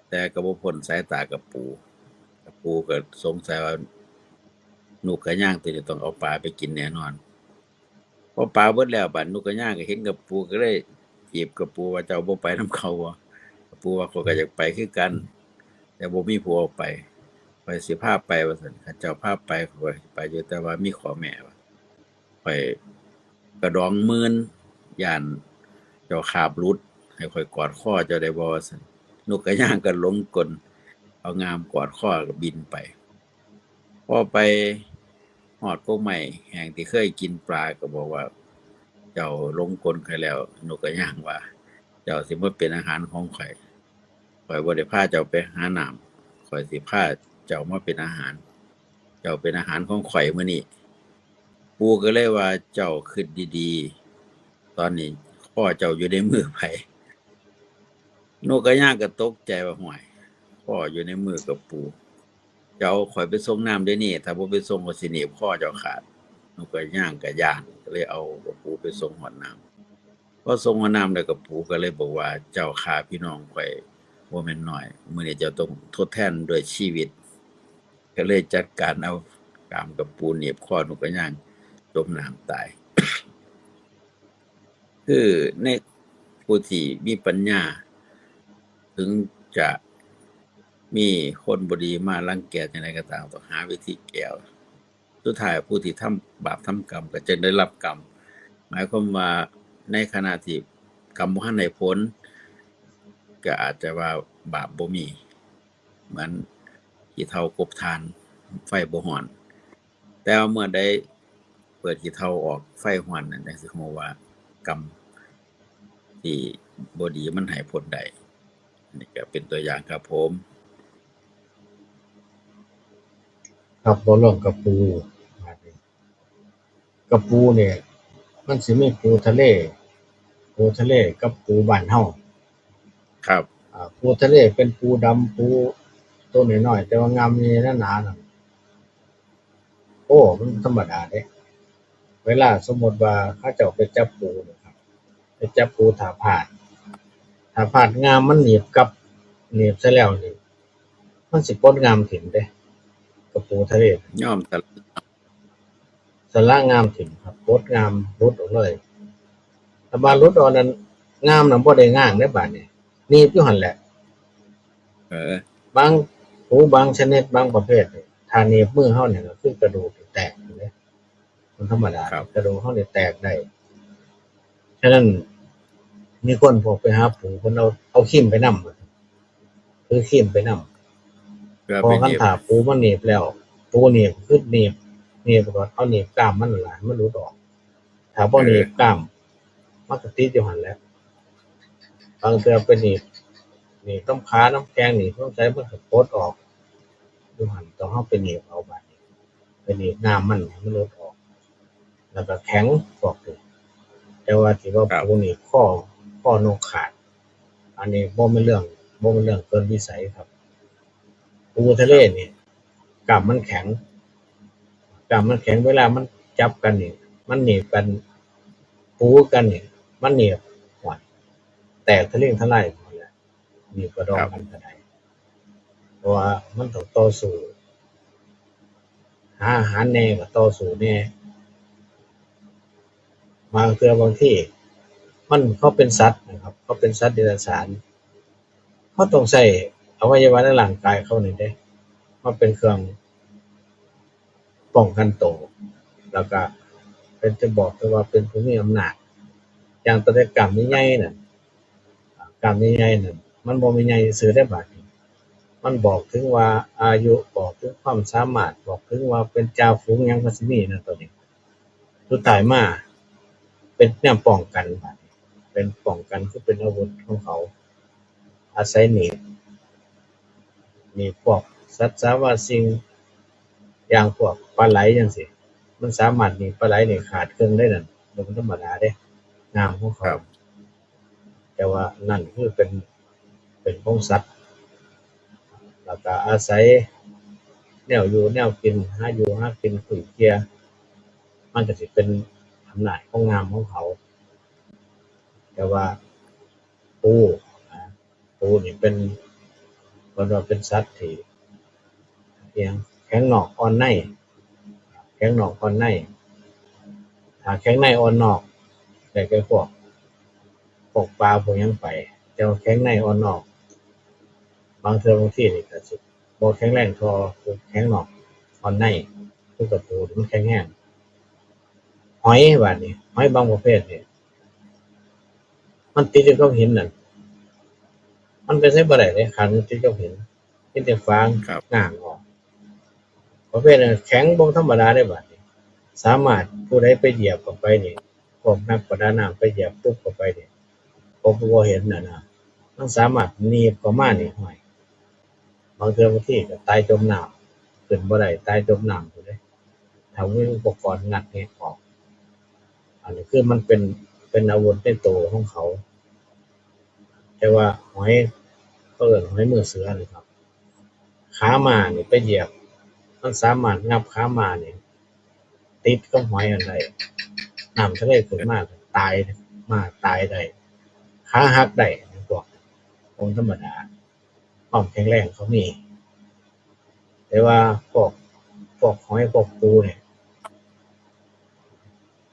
แต่ก็บ่พ้นสายตากะปู กะปูก็สงสัยว่านกกระย่างตัวนี้ต้องเอาปลาไปกินแน่นอน พอปลาเบิดแล้ว บัดนกกระย่างก็เห็นกะปูก็เลยจีบกะปูว่า "เจ้าบ่ไปนำเขาบ่" กะปูว่า "ข้อยก็อยากไปคือกัน แต่บ่มีผู้เอาไป ข้อยสิพาไป" ว่าซั่น "คันเจ้าพาไป ข้อยก็สิไปอยู่ แต่ว่ามีข้อแม้ว่า ข้อยกระดองมื่น ย้านเจ้าคาบหลุด ให้ข้อยกอดคอเจ้าได้บ่" ว่าซั่น นกกระย่างก็หลงกล เอาง่ามกอดคอก็บินไป พอไปฮอดกกไม้แห้งที่เคยกินปลาก็บอกว่า "เจ้าหลงกลข้อยแล้ว" นกกระย่างว่า "เจ้าสิมาเป็นอาหารของข้อย ข้อยบ่ได้พาเจ้าไปหาน้ำ ข้อยสิพาเจ้ามาเป็นอาหาร เจ้าเป็นอาหารของข้อยมื้อนี้" ปูก็เลยว่า "เจ้าคิดดีๆ ตอนนี้คอเจ้าอยู่ในมือไผ" นกกระย่างก็ตกใจว่า "ห้วย คออยู่ในมือกะปู เจ้าข้อยไปส่งน้ำเดี๋ยวนี้ ถ้าบ่ไปส่งข้อยสิหนีบคอเจ้าขาด" นกกระย่างก็ย้าน ก็เลยเอากะปูไปส่งฮอดน้ำ พอส่งฮอดน้ำแล้วกะปูก็เลยบอกว่า "เจ้าฆ่าพี่น้องข้อยบ่แม่นน้อย มื้อนี้เจ้าต้องทดแทนด้วยชีวิต" ก็เลยจัดการเอากามกะปูหนีบคอนกกระย่างจมน้ำตาย คือในผู้ที่มีปัญญา ถึงจะมีคนบ่ดีมารังแกจั่งใดก็ตาม ต้องหาวิธีแก้ สุดท้ายผู้ที่ทำบาปทำกรรมก็จะได้รับกรรม หมายความว่าในขณะที่กรรมบ่ทันได้ผล ก็อาจจะว่าบาปบ่มี เหมือนขี้เถ้ากบถ่าน ไฟบ่ฮ้อน แต่ว่าเมื่อใดเปิดขี้เถ้าออก ไฟฮ้อน นั่นจั่งสิฮู้ว่ากรรมที่บ่ดีมันให้ผลได้ อันนี้ก็เป็นตัวอย่างครับผม ครับ บ่ลองกะปู กะปูเนี่ย มันสิมีปูทะเล ปูทะเลกับปูบ้านเฮา ครับ อ่า ปูทะเลเป็นปูดำ ปูตัวน้อยๆ แต่ว่างามใหญ่หนาๆ นั่น โอ้ มันธรรมดาเด้ เวลาสมมติว่าเขาเจ้าไปจับปูนะครับ ไปจับปูถ้าพลาด ถ้าพลาดงามมันหนีบกับ หนีบซะแล้วนี่ มันสิปลดงามถิ่มเด้ กะปูทะเล ย่อมสละ สละงามถิ่มครับ ปลดงามหลุดออกเลย ถ้าว่าหลุดออกนั้น งามน่ะบ่ได้ง่างเด้บาดนี้ หนีบอยู่หั่นแหละ เออ บาง ปูบางชนิดบางประเภทนี่ ถ้าหนีบมือเฮาเนี่ย ก็คือกระดูกแตกเลย มันธรรมดา ครับ กระดูกเฮาเนี่ยแตกได้ ฉะนั้น มีคนพวกไปหาปู เพิ่นเอา เอาครีมไปนำ ถือครีมไปนำ เพื่อ เพราะ ไปหนีบ คันถ้าปูมันหนีบแล้ว ปูหนีบคือหนีบ หนีบก่อน เอาหนีบกล้ามมันนั่นล่ะ มันหลุดออก ถ้าบ่หนีบ เออ กล้าม มันก็ติดอยู่หั่นแหละ บางเทื่อไปหนีบ หนีบนำขานำแข้ง หนีบนำไส มันก็ปลดออก อยู่หั่น ต้องเฮาไปหนีบเอาบาดนี้ ไปหนีบน้ำมันให้มันหลุดออก แล้วก็แข็งพวกนี้ แต่ว่าที่ว่า ครับ ปูหนีบข้อ ข้อนกขาด อันนี้บ่แม่นเรื่อง บ่แม่นเรื่องเกินวิสัยครับ ปูทะเลนี่ กล้ามมันแข็ง กล้ามมันแข็ง เวลามันจับกันนี่ มันหนีบกัน ปูกันนี่ มันหนีบ โอ้ย แตกทะลิงทะลายหมดแหละ หนีบกระดอง ครับ กันก็ได้ เพราะว่ามันต้องต่อสู้ หาอาหารแหน่ก็ต่อสู้แหน่ บางเทื่อบางที มัน เขาเป็นสัตว์นะครับ เขาเป็นสัตว์เดรัจฉาน เขาต้องใช้อวัยวะในร่างกายเขานี่เด้ มาเป็นเครื่องป้องกันตัว แล้วก็เป็นจะบอกเลยว่าเป็นผู้มีอำนาจ อย่างตัวเล็กกล้ามใหญ่ๆนั่น กล้ามใหญ่ๆนั่น มันบ่แม่นใหญ่ซื่อได้บาดนี้ มันบอกถึงว่าอายุ บอกถึงความสามารถ บอกถึงว่าเป็นจ่าฝูงหยังก็สิมีนะตัวนี้ สุดท้ายมา เป็นแนวป้องกันบาดนี้ เป็นป้องกัน คือเป็นอาวุธของเขา อาศัยหนีบ หนีบพวกสัตว์สาว่าสิ่ง อย่างพวกปลาไหลจังซี้ มันสามารถหนีบปลาไหลนี่ขาดครึ่งได้นั่น บ่ธรรมดาเด้ ง่ามของเขา ครับ แต่ว่านั่นคือเป็น เป็นของสัตว์ แล้วก็อาศัยแนวอยู่แนวกิน หาอยู่หากิน คุยเกี่ย มันก็สิเป็นอำนาจของง่ามของเขา แต่ว่าปูนะ ปูนี่เป็น เพิ่นว่าเป็นสัตว์ที่ อิหยัง แข็งนอกอ่อนใน แข็งนอกอ่อนใน ถ้าแข็งในอ่อนนอก ได้แก่พวก พวกปลาพวกหยังไป แต่ว่าแข็งในอ่อนนอก บางเทื่อบางทีนี่ก็สิบ่แข็งแรงเท่าแข็งนอกอ่อนใน คือกับปูนี่มันแข็งแรง หอยบาดนี้ หอยบางประเภทนี่ มันติดอยู่กับหินนั่น มันไปไสบ่ได้เด้ คันมันติดกับหิน มีแต่ฝาง ครับ ง้างออก ประเภทนั้นแข็งบ่ธรรมดาเด้บาดนี้ สามารถผู้ใดไปเหยียบเข้าไปนี่ พวกนักประดาน้ำไปเหยียบปุ๊บเข้าไปนี่ พบบ่เห็นน่ะนะ มันสามารถหนีบเข้ามานี่ ห้วย บางเทื่อบางทีก็ตายจมน้ำ ขึ้นบ่ได้ ตายจมน้ำพู้นเด้ ถ้ามีอุปกรณ์งัดแงะออก อันนี้คือมันเป็น เป็นอาวุธในตัวของเขา แต่ว่าหอย เขาเอิ้นหอยมือเสือนี่ครับ ขาม้านี่ไปเหยียบ มันสามารถงับขาม้านี่ ติดกับหอยอันใด น้ำทะเลขึ้นมาตาย ม้าตายได้ ขาหักได้ พวก คนธรรมดา ความแข็งแรงเขามี แต่ว่าพวก พวกหอยพวกปูเนี่ย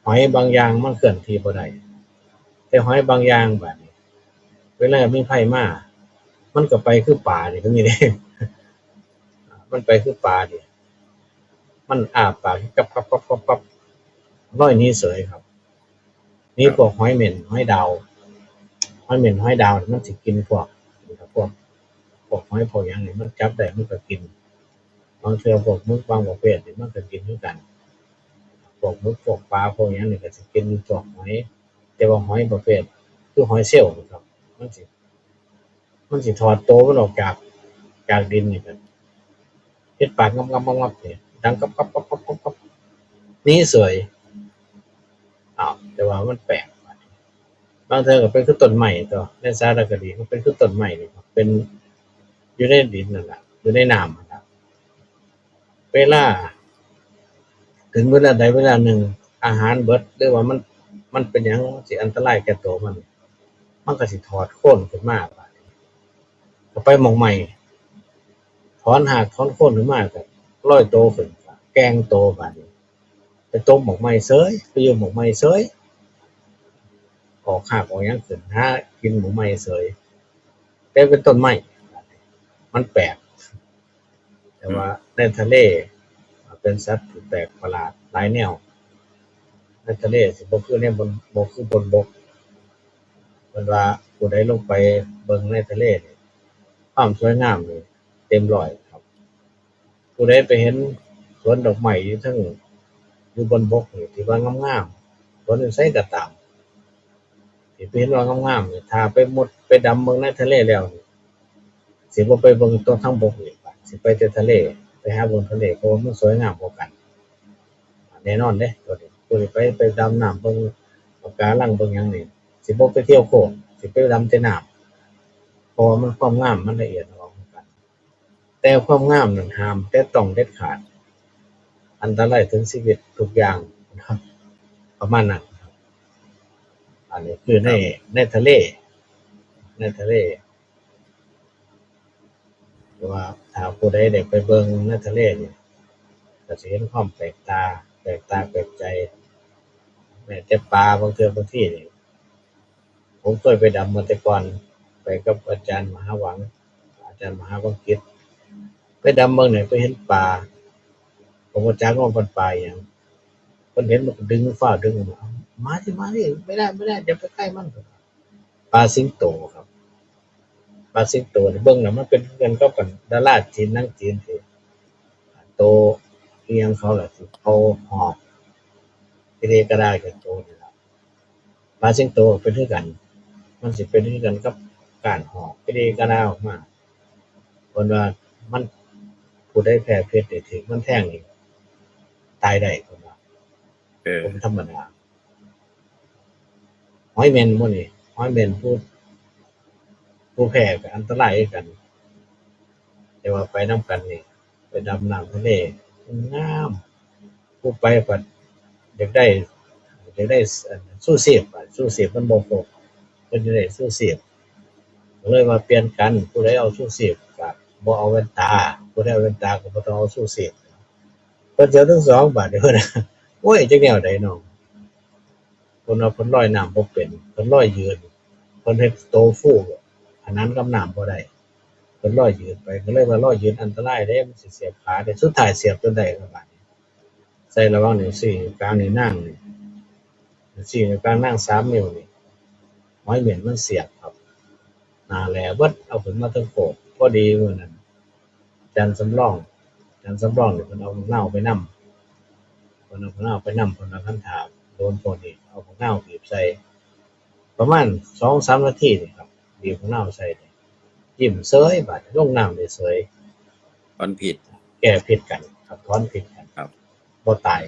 หอยบางอย่างมันเคลื่อนที่บ่ได้ แต่หอยบางอย่างบาดนี้ เวลามีภัยมา มันก็ไปคือปลานี่ก็มีเด้ มันไปคือปลานี่ มันอ้าปากกับกับกับกับกับ ลอยหนีเสยครับ มี ครับ พวกหอยเม่น หอยดาว หอยเม่น หอยดาวนี่มันสิกินพวก พวก พวกหอยพวกหยังนี่มันจับได้มันก็กิน บางเทื่อพวกหมึกบางประเภทนี่มันก็กินคือกัน พวกหมึกพวกปลาพวกหยังนี่ก็สิกินพวกหอย แต่ว่าหอยประเภท คือหอยเชลล์นี่ครับ มันสิ มันสิถอดตัวมันออกจาก จากดินนี่ครับ เฮ็ดปากงับงับงับงับเนี่ย ดังกับกับกับกับกับกับ หนีเสย อ้าว แต่ว่ามันแปลก บางเทื่อก็เป็นคือต้นไม้ตัว ในสารคดีมันเป็นคือต้นไม้นี่ครับ เป็น อยู่ในดินนั่นแหละ อยู่ในน้ำนั่นแหละ เวลา ถึงเวลาใดเวลาหนึ่ง อาหารเบิด หรือว่ามัน มันเป็นหยังสิอันตรายแก่ตัวมัน มันก็สิถอดโคนขึ้นมา บาดนี้ ก็ไปหม่องใหม่ ถอนหากถอนโคนขึ้นมาก็ลอยโตขึ้น แกว่งโตบาดนี้ ไปตกหม่องใหม่เสย ไปอยู่หม่องใหม่เสย ออกฮากออกหยังขึ้น หากินหมู่ไม้เสย แต่เป็นต้นไม้ มันแปลก แต่ว่าในทะเลเป็นสัตว์ที่แปลกประหลาดหลายแนว ในทะเลสิบ่คือในบน บ่คือบนบก เพิ่นว่าผู้ใดลงไปเบิ่งในทะเลนี่ ความสวยงามนี่เต็มร้อยครับ ผู้ใดไปเห็นสวนดอกไม้อยู่เทิง อยู่บนบกนี่ที่ว่างามๆ สวนอยู่ไสก็ตาม ที่ไปเห็นว่างามๆนี่ ถ้าไปมุดไปดำเบิ่งในทะเลแล้วนี่ สิบ่ไปเบิ่งต้นทางบกอีก สิไปแต่ทะเล ไปหาเบิ่งทะเล เพราะว่ามันสวยงามกว่ากัน แน่นอนเด้ ตัวนี้ ผู้ที่ไป ไปดำน้ำเบิ่งปะการังเบิ่งหยังนี่ สิบ่ไปเที่ยวโขง สิไปดำแต่น้ำ เพราะว่ามันความงามมันละเอียดอ่อนกว่ากัน แต่ความงามนั้นห้ามแตะต้องเด็ดขาด อันตรายถึงชีวิตทุกอย่าง ประมาณนั้นครับ อันนี้คือใน ในทะเล ในทะเล แต่ว่าถ้าผู้ใดได้ไปเบิ่งในทะเลนี่ ก็สิเห็นความแปลกตา แปลกตาแปลกใจ แม้แต่ปลาบางเทื่อบางทีนี่ ผมเคยไปดำมาแต่ก่อน ไปกับอาจารย์มหาหวัง อาจารย์มหาหวังกิจ ไปดำเบิ่งนี่ไปเห็นปลา ผมก็จักว่ามันปลาหยัง เพิ่นเห็นมันก็ดึง ฟ้าวดึงออกมา "มาสิ มาสิ ไม่ได้ ไม่ได้ อย่าไปใกล้มัน" ปลาสิงโตครับ ปลาสิงโตนี่เบิ่งแล้วมันเป็นคือกันกับอันดาราจีน นางจีนที่ โตอิหยังเขาล่ะ ที่เขาหอบกระเดะกระดากับโตนี่ล่ะ ปลาสิงโตเป็นคือกัน มันสิเป็นคือกันกับการหอบกระเดะกระดาออกมา เพิ่นว่ามัน ผู้ใดแพ้พิษนี่ ถืกมันแทงนี่ ตายได้ เพิ่นว่า เออ เป็นธรรมดา หอยเม่นหมู่นี่ หอยเม่นผู้ ผู้แพ้ก็อันตรายคือกัน แต่ว่าไปนำกันนี่ ไปดำน้ำทะเล งาม ผู้ไปบัดอยากได้ อยากได้ อัน ชูชีพ อัน ชูชีพมันบ่ครบ เพิ่นอยากได้ชูชีพ ก็เลยว่าเปลี่ยนกัน ผู้ใดเอาชูชีพก็บ่เอาแว่นตา ผู้ใดเอาแว่นตาก็บ่ต้องเอาชูชีพ เพิ่นสิเอาทั้งสอง บาดนี้เพิ่น โอ้ย จักแนวใดน้อ เพิ่นว่าเพิ่นลอยน้ำบ่เป็น เพิ่นลอยยืน เพิ่นเฮ็ดโตฟู ขนานกับน้ำบ่ได้ เพิ่นลอยยืนไป ก็เลยว่ารอยยืนอันตรายเด้ มันสิเสียบขาเด้ สุดท้ายเสียบจนได้แล้วบาดนี้ ใส่ระหว่างนิ้วชี้ กลางนิ้วนางนี่ นิ้วชี้ กลางนางสามนิ้วนี่ หอยเม่นมันเสียบครับ หน้าแหลเบิด เอาขึ้นมาเทิงโคก พอดีมื้อนั้น อาจารย์สำรอง อาจารย์สำรองนี่เพิ่นเอาบักนาวไปนำ เพิ่นเอาบักนาวไปนำ เพิ่นว่าคันถ้าโดนพวกนี้ เอาบักนาวบีบใส่ ประมาณสองสามนาทีนี่ครับ บีบบักนาวใส่ ยิ้มเสย บาดนี้ลงน้ำได้เสย ถอนพิษ แก้พิษกันครับ ถอนพิษกัน ครับ บ่ตาย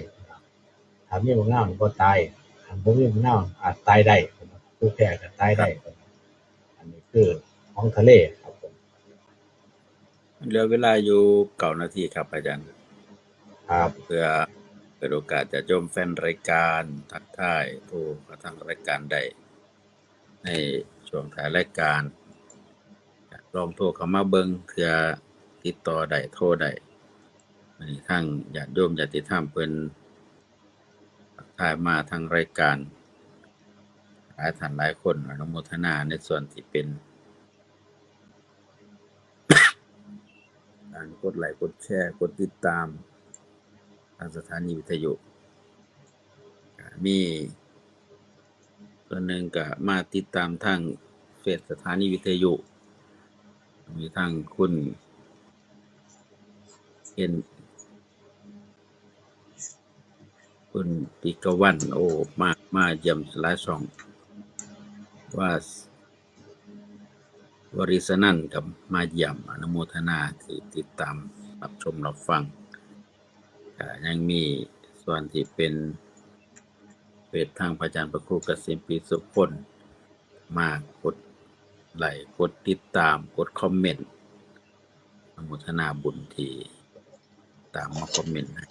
ถ้ามีบักนาวนี่บ่ตาย ถ้าบ่มีบักนาวอาจตายได้ ผู้แพ้ก็ตายได้ อันนี้คือของทะเลครับผม เหลือเวลาอยู่เก้านาทีครับอาจารย์ ครับ เพื่อเปิดโอกาสญาติโยมแฟนรายการ ทักทายผู้มาทางรายการได้ ในช่วงท้ายรายการ ลองโทรเข้ามาเบิ่ง เทื่อติดต่อได้ โทรได้ อันนี้ทางญาติโยมญาติธรรมเพิ่นทักทายมาทางรายการ หลายท่านหลายคน อนุโมทนาในส่วนที่เป็น การกดไลค์ กดแชร์ กดติดตาม ทางสถานีวิทยุ ก็มีส่วนหนึ่งก็มาติดตามทางเฟซสถานีวิทยุ มีทางคุณเอ็น คุณปิกวัน โอ้ มา มาเยี่ยมหลายช่อง ว่า วริศนันท์ก็มาเยี่ยม อนุโมทนาที่ติดตามรับชมรับฟัง ก็ยังมีส่วนที่เป็นเฟซทางพระอาจารย์พระครูเกษมปิโสพล มากดไลค์ กดติดตาม กดคอมเมนต์ อนุโมทนาบุญที่ตามมาคอมเมนต์ให้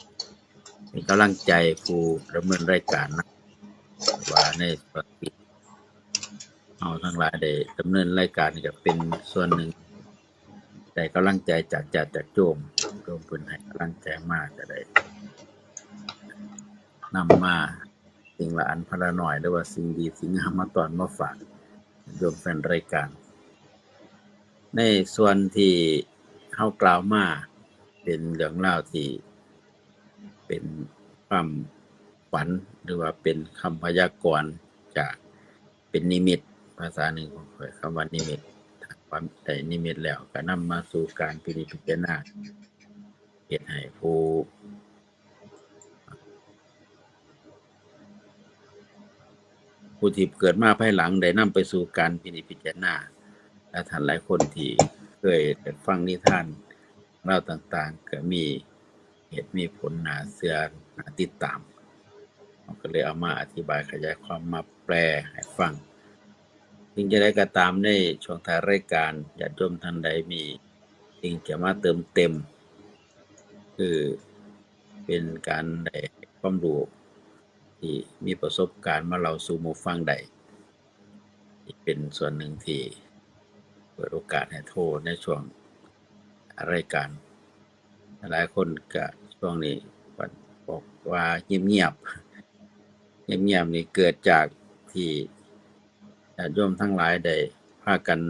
เป็นกำลังใจผู้ดำเนินรายการนะ ว่าในส่วนที่เฮาทั้งหลายได้ดำเนินรายการนี่ก็เป็นส่วนหนึ่ง ได้กำลังใจจากญาติจากโยม โยมเพิ่นให้กำลังใจมาก็ได้นำมา สิ่งละอันพละน้อย หรือว่าสิ่งดีสิ่งงามมาต้อนมาฝากโยมแฟนรายการ ในส่วนที่เฮากล่าวมาเป็นเรื่องราวที่เป็นความฝัน หรือว่าเป็นคำพยากรณ์จาก เป็นนิมิต ภาษาหนึ่งของข้อย คำว่านิมิต ถ้าว่าได้นิมิตแล้วก็นำมาสู่การพินิจพิจารณา เฮ็ดให้ผู้ ผู้ที่เกิดมาภายหลังได้นำไปสู่การพินิจพิจารณา และท่านหลายคนที่เคยได้ฟังนิทานเล่าต่างๆ ก็มีเหตุมีผลน่าเชื่อน่าติดตาม ผมก็เลยเอามาอธิบายขยายความมาแปลให้ฟัง ถึงจะได้ก็ตาม ในช่วงท้ายรายการ ญาติโยมท่านใดมีสิ่งจะมาเติมเต็ม คือเป็นการได้ความรู้ที่มีประสบการณ์มาเล่าสู่หมู่ฟังได้ อีกเป็นส่วนหนึ่งที่เปิดโอกาสให้โทรในช่วงรายการ หลายคนก็ช่วงนี้บอกว่าเงียบๆ เงียบๆ นี่เกิดจากที่ญาติโยมทั้งหลายได้พากัน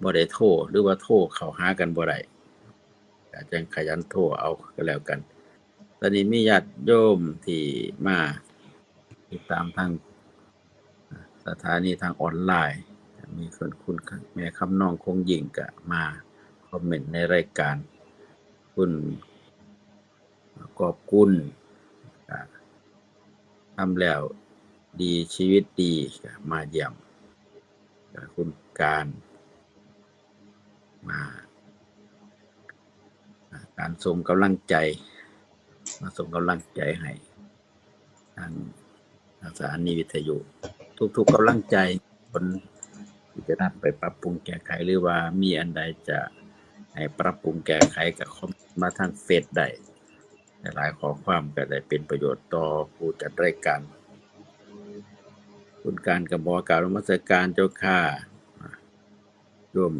บ่ได้โทร หรือว่าโทรเข้าหากันบ่ได้ ก็จั่งขยันโทรเอาก็แล้วกัน ตอนนี้มีญาติโยมที่มาติดตามทางสถานีทางออนไลน์ มีคุณ คุณแม่คำนอง คงยิ่ง ก็มาคอมเมนต์ในรายการ คุณกอบกุล ก็ทำแล้วดีชีวิตดี ก็มาเยี่ยม ก็คุณการ มา การส่งกำลังใจ มาส่งกำลังใจให้ทางสถานีวิทยุ ทุกๆกำลังใจ ผลที่จะนำไปปรับปรุงแก้ไข หรือว่ามีอันใดจะให้ปรับปรุงแก้ไขก็คอมเมนต์มาทางเฟซได้ หลายๆข้อความก็ได้เป็นประโยชน์ต่อผู้จัดรายการ คุณการก็บอก กราบนมัสการเจ้าค่ะ โยม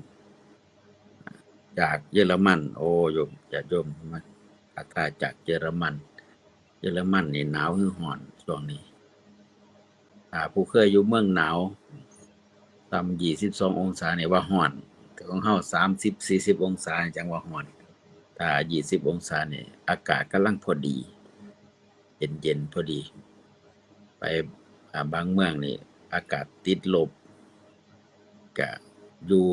จากเยอรมัน โอ้ โยม ญาติโยมมา ทักทายจากเยอรมัน เยอรมันนี่หนาวหรือร้อนช่วงนี้ ถ้าผู้เคยอยู่เมืองหนาว ต่ำยี่สิบสององศาเนี่ยว่าร้อน แต่ของเฮาสามสิบสี่สิบองศาจั่งว่าร้อน ถ้ายี่สิบองศาเนี่ยอากาศกำลังพอดี เย็นๆพอดี ไป อ่า บางเมืองนี่อากาศติดลบ ก็อยู่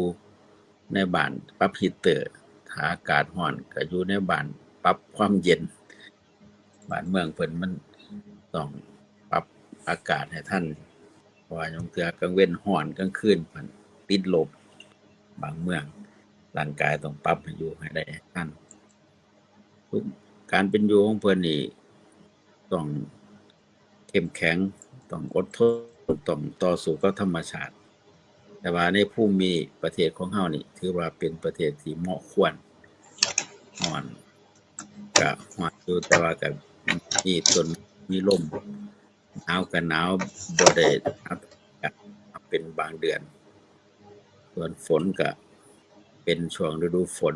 ในบ้านปรับฮีตเตอร์ ถ้าอากาศร้อนก็อยู่ในบ้านปรับความเย็น บ้านเมืองเพิ่นมันต้องปรับอากาศให้ทัน เพราะว่าลางเทื่อกลางเว็นร้อน กลางคืนมันติดลบ บางเมืองร่างกายต้องปรับให้อยู่ให้ได้ให้ทัน ทุก การเป็นอยู่ของเพิ่นนี่ต้องเข้มแข็ง ต้องอดทน ต้องต่อสู้กับธรรมชาติ แต่ว่าในภูมิประเทศของเฮานี่ถือว่าเป็นประเทศที่เหมาะควร ร้อนก็ร้อนอยู่ แต่ว่าก็มีต้นมีลม หนาวก็หนาว บ่ได้หนาวเป็นบางเดือน ส่วนฝนก็เป็นช่วงฤดูฝน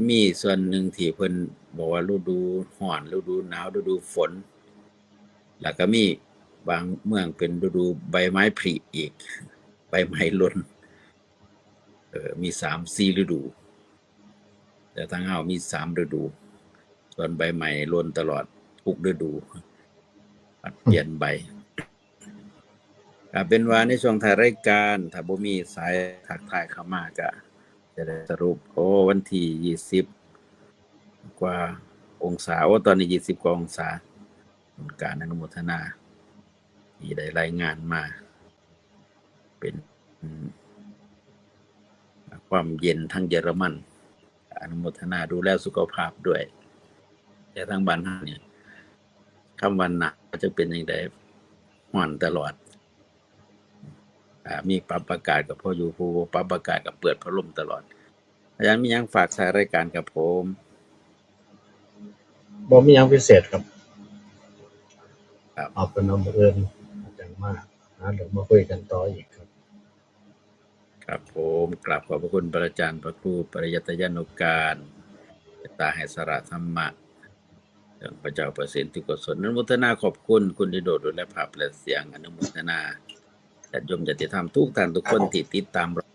มีส่วนหนึ่งที่เพิ่นบอกว่าฤดูร้อน ฤดูหนาว ฤดูฝน แล้วก็มีบางเมืองเป็นฤดูใบไม้ผลิอีก ใบไม้หล่น เออ มีสามสี่ฤดู แต่ทางเฮามีสามฤดู ส่วนใบไม้หล่นตลอดทุกฤดู ผัดเปลี่ยนใบ ก็เป็นว่าในช่วงท้ายรายการ ถ้าบ่มีสายทักทายเข้ามาก็จะได้สรุป โอ้ วันที่ยี่สิบกว่าองศา โอ้ ตอนนี้ยี่สิบกว่าองศา การอนุโมทนาที่ได้รายงานมา เป็นความเย็นทางเยอรมัน อนุโมทนา ดูแลสุขภาพด้วย แต่ทางบ้านเฮานี่ คำว่าหนาวจะเป็นจั่งใด ร้อนตลอด อ่า มีปรับอากาศก็พออยู่ ผู้บ่ปรับอากาศก็เปิดพัดลมตลอด อาจารย์มีหยังฝากท้ายรายการครับผม บ่มีหยังพิเศษครับ ครับ เอาเป็นว่ามื้ออื่นจั่งมาหาเรื่องมาคุยกันต่ออีกครับ ครับผมกราบขอบพระคุณพระอาจารย์พระครูปริยัติยานุการเมตตาให้สาระธรรมะ เรื่องพระเจ้าประสิทธิกุศล อนุโมทนาขอบคุณคุณนิโรธด้วยและภาพและเสียง อนุโมทนาญาติโยมญาติธรรมทุกท่านทุกคนที่ติดตามเรา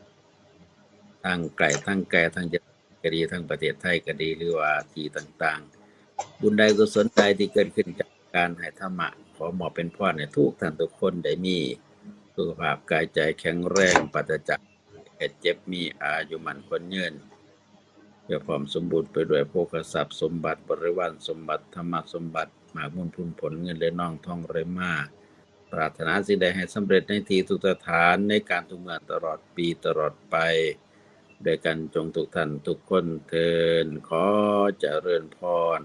ทางไกลทางไกลทางจังหวัดก็ดีทางประเทศไทยก็ดี หรือว่าที่ต่างๆ บุญใดกุศลใดที่เกิดขึ้นจากการให้ธรรมะ ขอมอบเป็นพรให้ทุกท่านทุกคนได้มีสุขภาพกายใจแข็งแรง ปราศจากเจ็บ มีอายุมั่นขวัญยืน เพื่อพร้อมสมบูรณ์ไปด้วยโภคทรัพย์สมบัติ บริวารสมบัติ ธรรมสมบัติ มากมูลพูนผล เงินไหลนองทองไหลมา ปรารถนาสิ่งใดให้สำเร็จในที่ทุกสถาน ในการทุกเมื่อ ตลอดปีตลอดไป ด้วยกันจงทุกท่านทุกคนเทอญ ขอเจริญพร